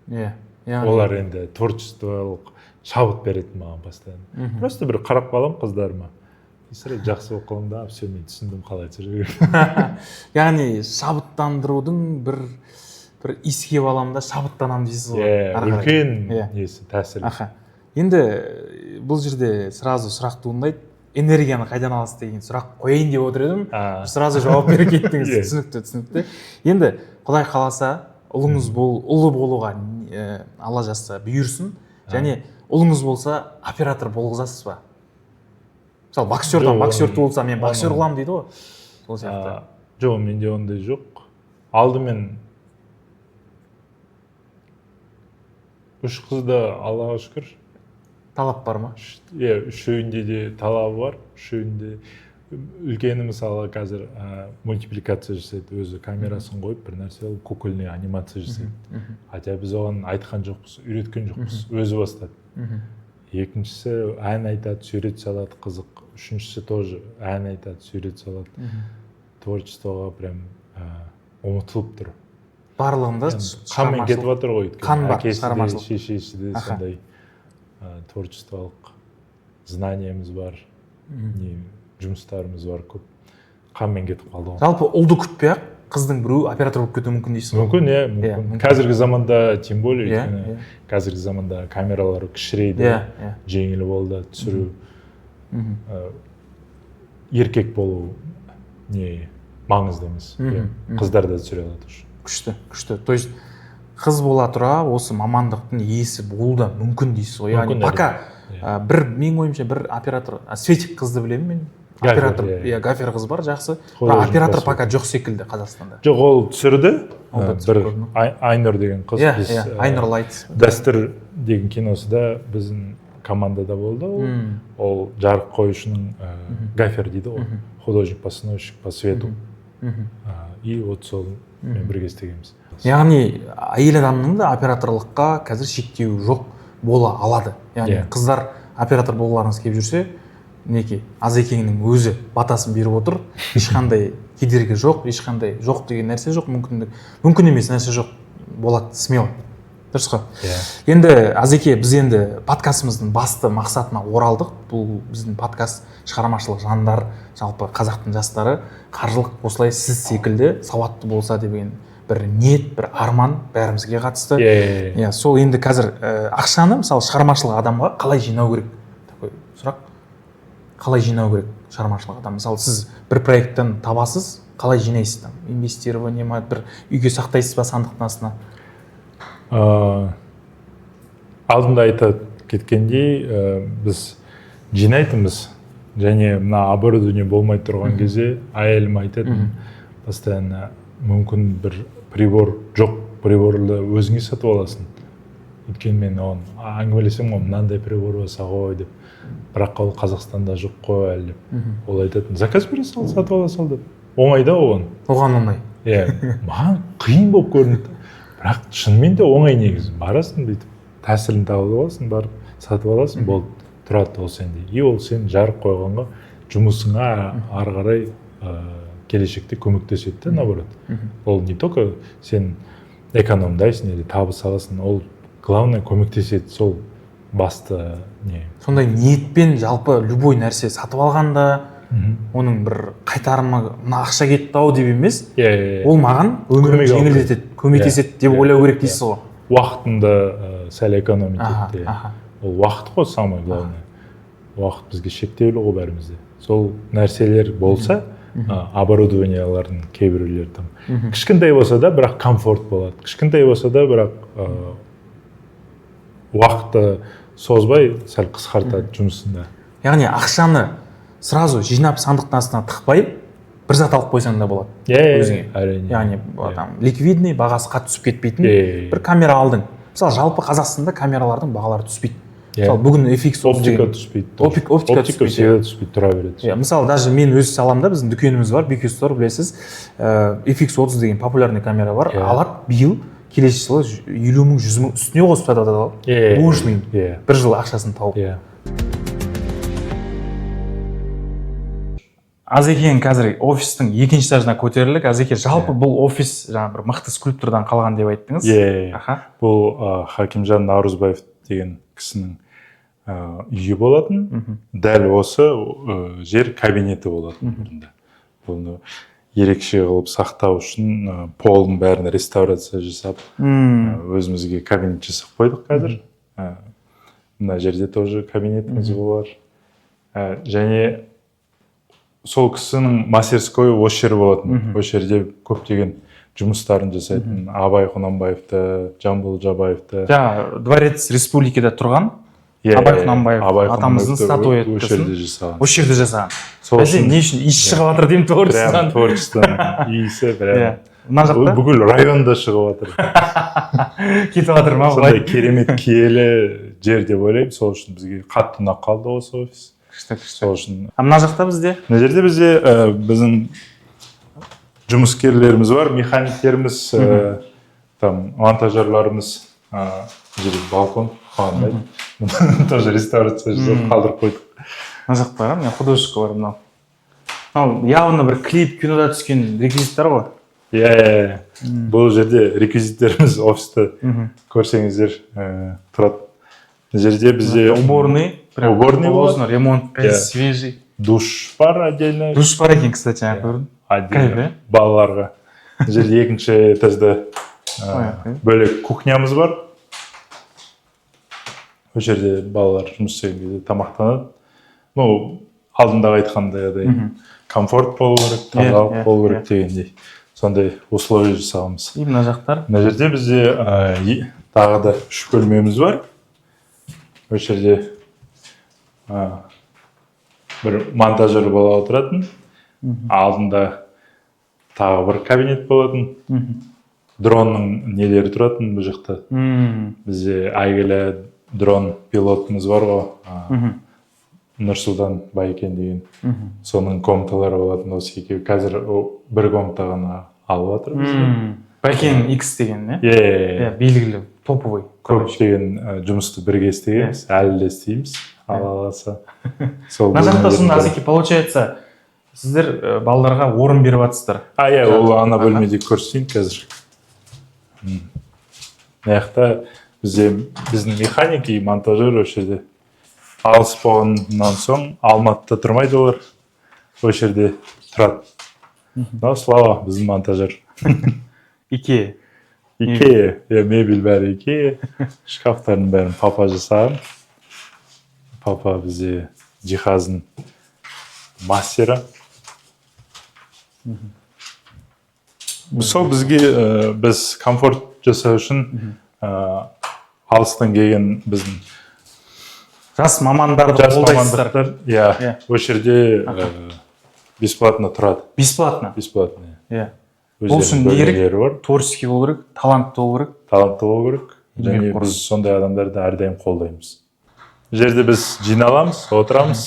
Иә, яғни Олар енді творчестволық шабыт береді маған постоянно. Просто бір қарап қаламын қыздарыма и сразу жақсы болып қаламын да, все, мен түсіндім қалай түсіру керек. Яғни шабыттандырудың бір иіскеп аламын да, шабыттанамын дейсіз ғой. Иә, ары қарай. үлкен несі, тәсіл. Аха, енді бұл жерде сразу сұрақ туындайды: энергияны қайдан аласыз деген сұрақ қояйын деп отыр едім, сразу жауап бере кеттіңіз. Түсінікті. Енді Құдай қаласа, ұлыңыз бол, ұлы болуға Алла жазса, бұйырсын. Және ұлыңыз болса, оператор болғызасыз ба? Мысалы, боксердан Жоқ, боксер туылса, мен боксер қыламын дейді ғой, сол сияқты. Жоқ, менде ондай жоқ. Алдымен үш қызда, Аллаға шүкір. Талап бар ма? Иә, үшеуінде де талабы бар, үшеуінде. Үлкені, мысалы, қазір мультипликация жасайды, өзі камерасын қойып, бір нәрсе қылып, кукольный анимация жасайды. Хотя біз оған айтқан жоқпыз, үйреткен жоқпыз, өзі бастады. Екіншісі ән айтады, сурет салады, қызық. Үшіншісі тоже ән айтады, сурет салады. Творчествоға прям ұмытылып тұр. Барлығында Енді қанмен кетіп жатыр ғой, өйткені Қан бар, әкесі де, шығармашылық. шешесі де сондай творчестволық знаниямыз бар, не жұмыстарымыз бар көп, қанмен кетіп қалды ғой. Жалпы ұлды күтпей ақ қыздың біреуі оператор болып кетуі мүмкін дейсіз ғой? Мүмкін, иә, мүмкін. Мүмкін. Қазіргі заманда тем более, өйткені қазіргі заманда камералар кішірейді, иә иә жеңіл болды түсіру. Еркек болу не маңызды емес. Иә, қыздар да түсіре алады уже. Күшті, күшті. То есть қыз бола тұра осы мамандықтың иесі болу да мүмкін дейсіз ғой, яғни? Мүмкін, Пока әрине. бір менің ойымша, бір оператор, Светик қызды білемін мен. Гафер, Оператор, иә. иә, Гафер қыз бар, жақсы. Бірақ Художник оператор по пока жоқ секілді Қазақстанда. Жоқ, ол түсірді. Ол да түсіріп бір көрді ме? Айнұр деген қыз. Иә. Біз, Иә, Айнұр Лайтс. «Дәстүр» деген киносында біздің командада болды ол. Ол жарық қоюшының, гафер дейді ғой, художник постановщик по свету. И вот сол мен бірге істегенбіз. Яғни әйел адамның да операторлыққа қазір шектеуі жоқ, бола алады, яғни қыздар, оператор болғыларыңыз келіп жүрсе, мінекей, Азекеңнің өзі батасын беріп отыр. Ешқандай кедергі жоқ, ешқандай жоқ деген нәрсе жоқ, мүмкіндік, мүмкін емес нәрсе жоқ, болады смело, дұрыс қой? Иә. Енді, Азеке, біз енді подкастымыздың басты мақсатына оралдық. Бұл біздің подкаст шығармашылық жандар, жалпы қазақтың жастары қаржылық осылай сіз секілді сауатты болса деген бір ниет, бір арман бәрімізге қатысты. Иә, иә, иә. Иә, сол енді қазір ақшаны, мысалы, шығармашылық адамға қалай жинау керек, такой сұрақ: қалай жинау керек шығармашылық адам? Мысалы, сіз бір проекттен табасыз, қалай жинайсыз? Там инвестирование ма, бір үйге сақтайсыз ба сандықтың астына? Алдында айта кеткендей, біз жинайтынбыз және мына оборудование болмай тұрған кезде әйелім айтатын постоянно: мүмкін, бір прибор жоқ, приборды өзіңе сатып аласың. Өйткені мен оған әңгімелесемін ғой, мынандай прибор болса ғой деп, бірақ ол Қазақстанда жоқ қой әлі деп. Ол айтатын: заказ бере сал, сатып ала сал деп. Оңай да оған. Оған оңай. Иә, маған қиын болып көрінді, бірақ шынымен де оңай негізі. Барасың, бүйтіп тәсілін тауып аласың, барып сатып аласың, болды, тұрады ол сенде. И ол сен жарық қойғанға, жұмысыңа ары қарай келешекте көмектеседі да. Наоборот, ол не только сен экономдайсың или табыс аласың, ол главное көмектеседі, сол басты не. Сондай ниетпен жалпы любой нәрсе сатып алғанда Оның бір қайтарымы, мына ақша кетті ау деп емес, иә иә, иә. ол маған өмірімді Көмек алып жеңілдетеді, көмектеседі деп ойлау керек дейсіз ғой. Уақытыңды сәл экономить етті, иә. Ол уақыт қой, самое главное. Уақыт бізге шектеулі ғой бәрімізде. Сол нәрселер болса, оборудованиялардың кейбіреулері там кішкентай болса да, бірақ комфорт болады, кішкентай болса да, бірақ уақытты созбай, сәл қысқартады жұмысында. Яғни ақшаны сразу жинап, сандықтың астына тықпай, бір зат алып қойсаң да болады иә иә, өзіңе. Әрине. Яғни там ликвидный, бағасы қатты түсіп кетпейтін иә, иә, иә. бір камера алдың. Мысалы, жалпы Қазақстанда камералардың бағалары түспейді. Мысалы, бүгін FX Оптика деген түспейді. Оптика Оптика түспейді. всегда түспейді, тұра береді. Иә, мысалы, даже мен өз саламда, біздің дүкеніміз бар, BQ Store, білесіз, FX30 деген популярный камера бар. Алады, биыл, келесі жылы 50 мың, 100 мың үстіне қосып сатады ғой. иә иә, Бэушный. Иә Бір жыл ақшасын тауып. Азекең, қазір офистің екінші этажына көтерілдік. Азеке, жалпы бұл офис жаңа бір мықты скульптордан қалған деп айттыңыз. Иә. Бұл Хакимжан Наурызбаев деген кісінің үйі болатын. Дәл осы жер кабинеті болатын бұрында. Бұны ерекше қылып сақтау үшін полдың бәрін реставрация жасап, өзімізге кабинет жасап қойдық қазір. Мына жерде тоже кабинетіміз бар. Және сол кісінің мастерскойы осы жер болатын. Осы жерде көптеген жұмыстарын жасайтын. Абай Құнанбаевты, Жамбыл Жабаевты. Жаңа Дворец Республикада тұрған Иә, Абай иә, Құнанбаев Абай атамыздың Құнанбаевты статуэткасын осы жерде жасаған. Осы жерде жасаған. Сол Бәсе, үшін не үшін иіс шығып жатыр деймін прям творчестводан. Творчествоның иісі прям Иә, мына жақта бүкіл районда шығып жатыр. Кетіп жатыр ма Сондай былай? керемет, киелі жер деп ойлаймын. Сол үшін бізге қатты ұнап қалды осы офис. Күшті, күшті. Сол үшін. А мына жақта бізде? Мына жерде бізде біздің жұмыскерлеріміз бар, механиктеріміз, там монтажерларымыз. Мына жерде балкон маған ұнайды. Мұны тоже реставрация жасап қалдырып қойдық. Мына жақта бар, мына художка бар. Мынау явно бір клип, кинода түскен реквизиттер ғой. Иә, бұл жерде реквизиттеріміз, офисті көрсеңіздер, тұрады. Мына жерде бізде Уборный прям. Уборный болады. Положено, ремонт Иә. свежий. Душ бар отдельно. Душ бар екен, кстати, жаңа көрдім. Отдельно Кайф, иә? балаларға. Мына жерде екінші этажда Ой, бөлек кухнямыз бар. Ол жерде балалар жұмыс істеген кезде тамақтанады. Ну, алдындағы айтқандай, комфорт болу керек, тазалық болу керек дегендей, сондай условия жасағанбыз. И мына жақтар? Мына жерде бізде тағы да үш бөлмеміз бар. Осы жерде бір монтажер бала отыратын, алдында тағы бір кабинет болатын, дронның нелері тұратын бұл жақта. Бізде әйгілі дрон пилотымыз бар ғой, Нұрсұлтан Байекен деген, соның комнаталары болатын осы екеуі. Қазір ол бір комната ғана алып жатыр бізде. Байкен X деген, иә? Иә, иә. Иә, белгілі, топовый. Көптеген жұмысты бірге істегенбіз, әлі де істейміз, Алла қаласа. Сол Мына жақта бөлмелердің сонда, бәрі. Азеке, получается, сіздер балдарға орын беріп жатсыздар. А, иә, ол ана бөлмеде көрсетейін қазір. Мына жақта бізде біздің механик и монтажер осы жерде. Алыс болғаннан соң Алматыда тұрмайды олар, осы жерде тұрады. Мынау Слава, біздің монтажер. Икея. Икея, иә, мебель бәрі Икея. Шкафтардың бәрін папа жасаған. Папа бізде жиһаздың мастері. Сол бізге біз комфорт жасау үшін алыстан келген біздің Жас мамандарды жас қолдайсыздар. мамандықтар, иә, осы жерде бесплатно тұрады. Бесплатно. Бесплатно. Иә, бұл үшін Өздерінің не керек? бөлмелері бар. Творческий болу керек, талантты болу керек. Талантты болу керек және Еңбекқор. біз сондай адамдарды әрдайым қолдаймыз. Бұл жерде біз жиналамыз, отырамыз.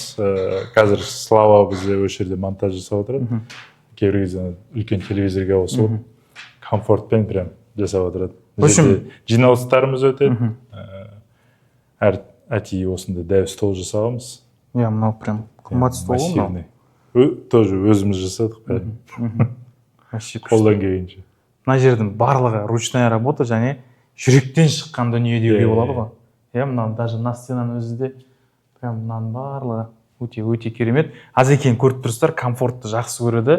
Қазір Слава бізде осы жерде монтаж жасап отырады. Кейбір кезде ана үлкен телевизорға қосылып, комфортпен прям жасап отырады. В Бұл общем- жерде жиналыстарымыз өтеді. Әр әдейі осындай дәу стол жасағанбыз. Иә, мынау прям қымбат стол ғой мынау. Массивный. Тоже өзіміз жасадық бәрін. Вообще күшті. Қолдан келгенше. Мына жердің барлығы ручная работа және жүректен шыққан дүние деуге Иә, болады иә. ғой, иә. Мынау даже мына стенаның өзі де прям, мынаның барлығы Өте өте керемет. Азекең, көріп тұрсыздар, комфортты жақсы көреді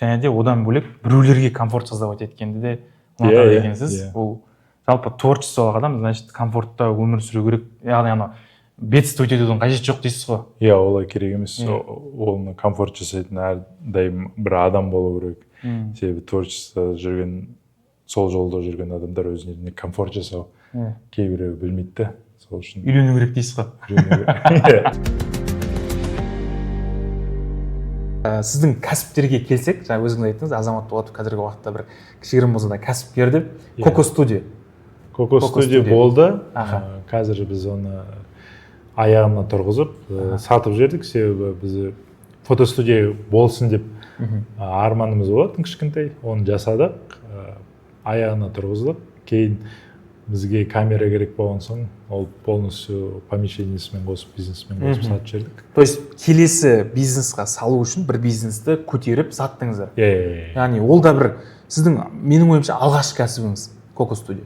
және де одан бөлек біреулерге комфорт создавать еткенді де ұнатады екенсіз. Ол жалпы творчестволық адам, значит, комфортта өмір сүру керек, яғни анау бедствовать етудің қажеті жоқ дейсіз ғой. Иә, олай керек емес. Оны комфорт жасайтын әрдайым бір адам болу керек, себебі творчество жүрген, сол жолда жүрген адамдар өзіне комфорт жасау кейбіреуі білмейді да, сол үшін Үйлену керек дейсіз ғой. Үйлену керек. Иә. Сіздің кәсіптерге келсек, жаңа өзіңіз айттыңыз, Азамат Дулатов қазіргі уақытта бір кішігірім болса да кәсіпкер деп. Коко студия. Коко Коко студия студия. болды. Аха. Қазір біз оны аяғына тұрғызып, сатып жібердік, себебі біз фотостудия болсын деп арманымыз болатын кішкентай, оны жасадық, аяғына тұрғыздық. Кейін бізге камера керек болған соң, ол полностью помещениесімен қосып, бизнесімен қосып сатып жібердік. То есть келесі бизнесқа салу үшін бір бизнесті көтеріп саттыңыздар. Иә. Яғни ол да бір сіздің, менің ойымша, алғашқы кәсібіңіз Коко студия,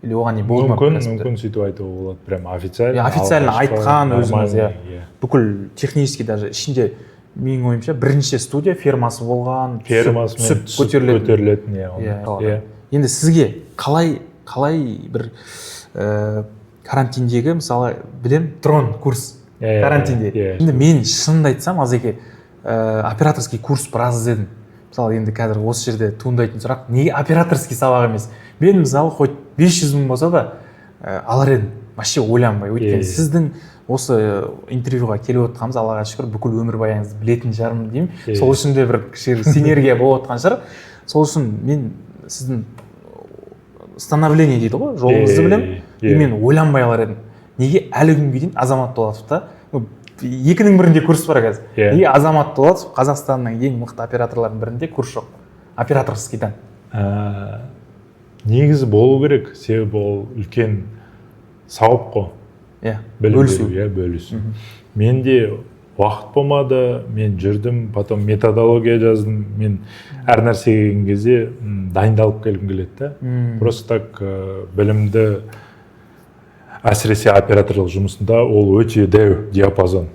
или оған не болды ма Мүмкін. кәсіптер? Мүмкін, сөйтіп айтуға болады, прям официально. Иә, официально алғашқы, айтқан өзіңіз, иә. нормальный, иә. Бүкіл технический, даже ішінде, менің ойымша, бірінші студия фермасы болған, түсіп, Фермасымен түсіп түсіп көтерілетін. Көтерілетін, иә, оны. Иә. Енді сізге қалай бір карантиндегі, мысалы, білем, дрон курс Иә, иә, карантинде. иә. Енді мен шынымды айтсам, Азеке, операторский курс біраз іздедім. Мысалы, енді қазір осы жерде туындайтын сұрақ: неге операторский сабақ емес? Мен, мысалы, хоть 500 мың болса да алар едім вообще ойланбай, өйткені Иә, иә. сіздің осы интервьюға келіп отқанымыз, Аллаға шүкір, бүкіл өмірбаяныңызды білетін шығармын деймін. Сол үшін де бір кішігірім синергия болып отқан шығар. Сол үшін мен сіздің становление дейді ғой, жолыңызды білемін и мен ойланбай алар едім. Неге әлі күнге дейін Азамат Дулатовта, ну, екінің бірінде курс бар қазір, неге Азамат Дулатов, Қазақстанның ең мықты операторларының бірінде курс жоқ операторскийдан? Негізі болу керек, себебі ол үлкен сауап қой. Білім Бөлісу. беру, иә, бөлісу. Менде уақыт болмады, мен жүрдім, потом методология жаздым. Мен әр нәрсеге келген кезде дайындалып келгім келеді да. Просто так білімді, әсіресе операторлық жұмысында, ол өте дәу диапазон.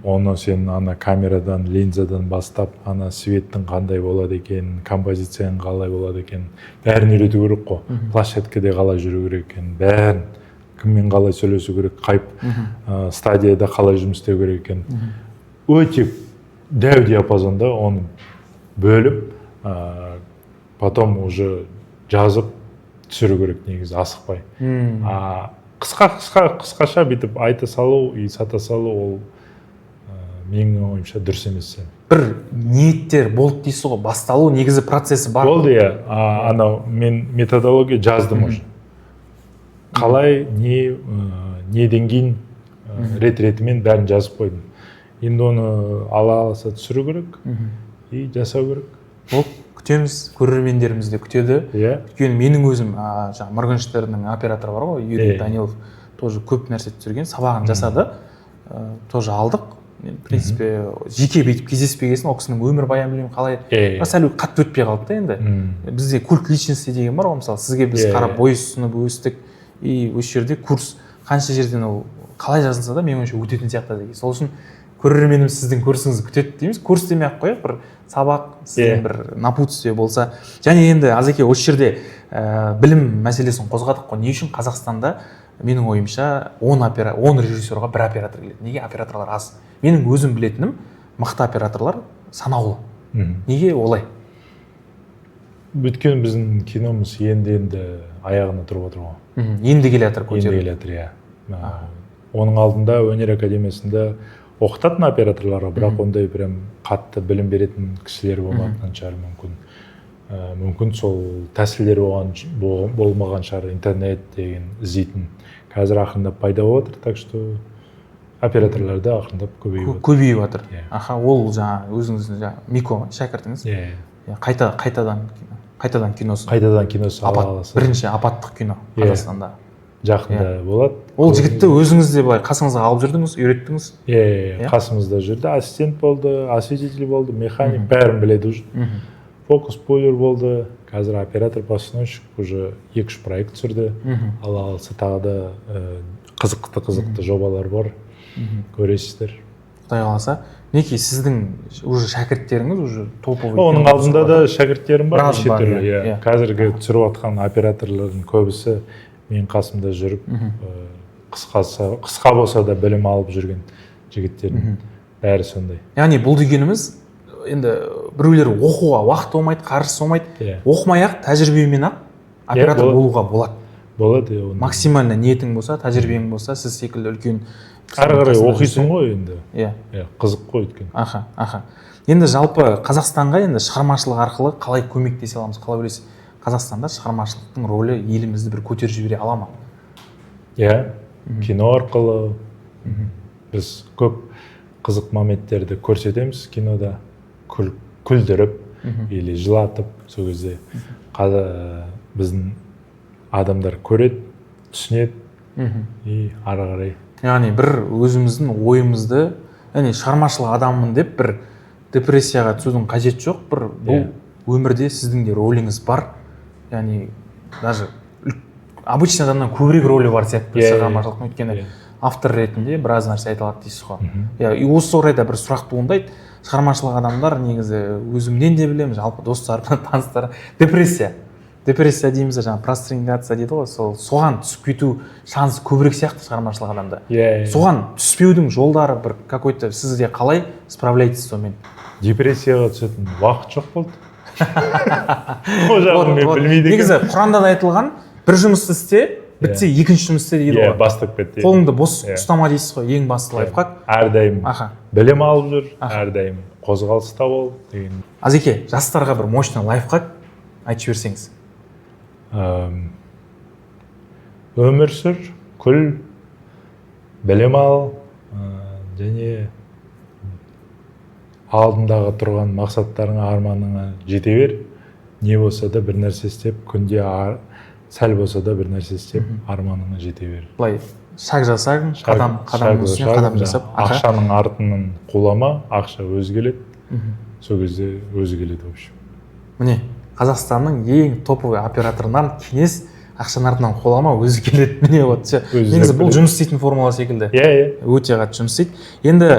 Оны сен ана камерадан, линзадан бастап, ана светтің қандай болады екенін, композицияң қалай болады екенін, бәрін үйрету керек қой. Площадкада қалай жүру керек екенін, бәрін, кіммен қалай сөйлесу керек, қай стадияда қалай жұмыс істеу керек екенін. Өте дәу диапазонда оны бөліп, потом уже жазып түсіру керек негізі, асықпай. А қысқа қысқа қысқаша бүйтіп айта салу и сата салу, ол менің ойымша, дұрыс емес. Бір ниеттер болды дейсіз ғой, басталу негізі процесі бар. Болды, иә. Анау мен методология жаздым уже, қалай, не, неден кейін, рет ретімен бәрін жазып қойдым. Енді оны ала алса түсіру керек и жасау керек. Болды, күтеміз, көрермендеріміз де күтеді. Өйткені менің өзім жаңағы Моргенштерннің операторы бар ғой, Юрий Данилов, тоже көп нәрсе түсірген, сабағын жасады, тоже алдық. Мен, в принципе, жеке бүйтіп кездеспеген соң, ол кісінің өмірбаянын білмеймін қалай, бірақ сәл қатты өтпей қалды да енді. Бізде культ личности деген бар ғой, мысалы, сізге біз қарап, бой ұсынып өстік. И осы жерде курс қанша жерден, ол қалай жазылса да, менің ойымша, өтетін сияқты деген. Сол үшін көрерменіміз сіздің курсыңызды күтеді дейміз. Курс демей ақ қояйық, бір сабақ, сізден бір напутствие болса. Және енді, Азеке, осы жерде білім мәселесін қозғадық қой. Не үшін Қазақстанда, менің ойымша, 10 режиссерға бір оператор келеді? Неге операторлар аз? Менің өзім білетінім, мықты операторлар санаулы. Неге олай? Өйткені біздің киномыз енді енді аяғына тұрып отыр ғой. Енді келе жатыр Енді көтеріліп. Келе жатыр, иә. Оның алдында өнер академиясында оқытатын операторларға, бірақ ондай прям қатты білім беретін кісілер болмаған шығар мүмкін. Мүмкін сол тәсілдер болған, болмаған шығар, интернет деген іздейтін. Қазір ақырындап пайда болып жатыр, так что операторлар да ақырындап көбейіп жатыр. Көбейіп жатыр. Иә. Аха, ол жаңа өзіңіздің жаңа Мико ма шәкіртіңіз? Иә. Иә, қайтадан кино, қайтадан киносы. Қайтадан киносы, Алла Апат, қаласа. бірінші апаттық кино Иә. Қазақстанда. Жақында болады. Ол жігітті өзіңіз де былай қасыңызға алып жүрдіңіз, үйреттіңіз. Иә, Иә? қасымызда жүрді, ассистент болды, осветитель болды, механик, бәрін біледі уже. Фокус пуллер болды, қазір оператор постановщик, уже екі үш проект түсірді. Алла қаласа, тағы да қызықты қызықты жобалар бар, көресіздер. Құдай қаласа, мінекей, сіздің уже шәкірттеріңіз уже топовый. Оның кино алдында да шәкірттерім бар, Біраз неше бар, түрлі, иә, иә. Қазіргі түсіріп жатқан операторлардың көбісі менің қасымда жүріп, қысқасы, қысқа болса да білім алып жүрген жігіттердің бәрі сондай. Яғни бұл дегеніміз, енді біреулер оқуға уақыт болмайды, қаржысы болмайды, оқымай ақ, тәжірибемен ақ оператор болады. болуға болады. Болады, иә, ондай. Максимально ниетің болса, тәжірибең болса, сіз секілді үлкен Ары қарай қасында оқисың жүрсе. ғой енді. Иә, қызық қой өйткені. Аха, енді жалпы Қазақстанға енді шығармашылық арқылы қалай көмектесе аламыз, қалай ойлайсыз, Қазақстанда шығармашылықтың рөлі елімізді бір көтеріп жібере ала ма? Иә, кино арқылы біз көп қызық моменттерді көрсетеміз кинода, күлдіріп или жылатып. Сол кезде біздің адамдар көреді, түсінеді и ары қарай. Яғни бір өзіміздің ойымызды, яғни шығармашылық адаммын деп бір депрессияға түсудің қажеті жоқ. Бір бұл өмірде сіздің де рөліңіз бар, яғни даже обычный адамнан көбірек рөлі бар сияқты шығармашылықтың, өйткені автор ретінде біраз нәрсе айта алады дейсіз ғой. Иә, и осы орайда бір сұрақ туындайды. Шығармашылық адамдар негізі, өзімнен де білемін, жалпы достарымнан, таныстар, депрессия дейміз де, жаңағы прокрастинация дейді ғой, сол соған түсіп кету шансы көбірек сияқты шығармашылық адамда. Иә, иә. Соған түспеудің жолдары бір какой-то сізде, қалай справляетесь сонымен? Депрессияға түсетін уақыт жоқ болды, ол жағын мен Вот. білмейді Негізі екенмін. Құранда да айтылған, бір жұмысты істе, бітсе, екінші жұмыс істе дейді ғой. Бастап кетті. Қолыңды бос ұстама дейсіз ғой, ең басты лайфхак. Әрдайым білім алып жүр, әрдайым қозғалыста бол деген. Азеке, жастарға бір мощный лайфхак айтып жіберсеңіз. Өмір сүр, күл, білім ал, және алдындағы тұрған мақсаттарыңа, арманыңа жете бер. Не болса да бір нәрсе істеп, күнде сәл болса да бір нәрсе істеп, арманыңа жете бер. Былай шаг жасаң, қадам, қадамның үстіне шаг, қадам жасап. Ақшаның артынан қулама, ақша өзі келеді. Сол кезде өзі келеді, в общем. Міне, Қазақстанның ең топовый операторынан кеңес: ақшаның артынан қулама, өзі келеді. Міне, вот ше. Өзі Негізі бұл келеді. жұмыс істейтін формула секілді. иә иә Өте қатты жұмыс істейді. Енді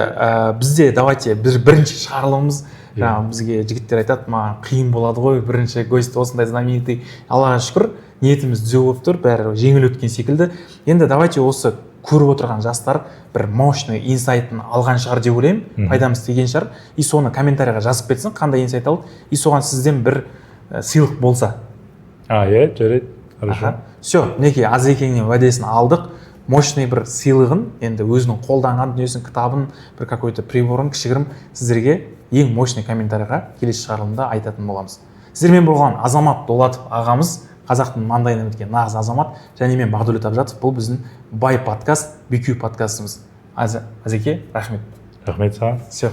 бізде, давайте, бір бірінші шығарылымымыз. Жаңағы бізге жігіттер айтады, маған қиын болады ғой бірінші гость осындай знаменитый. Аллаға шүкір, ниетіміз түзу болып тұр, бәрі жеңіл өткен секілді. Енді давайте, осы көріп отырған жастар бір мощный инсайтын алған шығар деп ойлаймын, пайдамыз тиген шығар, и соны комментарийға жазып кетсін, қандай инсайт алды, и соған сізден бір сыйлық болса. А, иә, жарайды, хорошо. Все, мінекей, Азекеңнен уәдесін алдық, мощный бір сыйлығын, енді өзінің қолданған дүниесін, кітабын, бір какой-то приборын кішігірім сіздерге ең мощный комментарийға келесі шығарылымда айтатын боламыз. Сіздермен болған Азамат Дулатов ағамыз, қазақтың маңдайынан өткен нағыз азамат, және мен, Бақдәулет Абжатов. Бұл біздің бай подкаст, BQ подкастымыз. Азеке, рахмет. Рахмет саған. Все.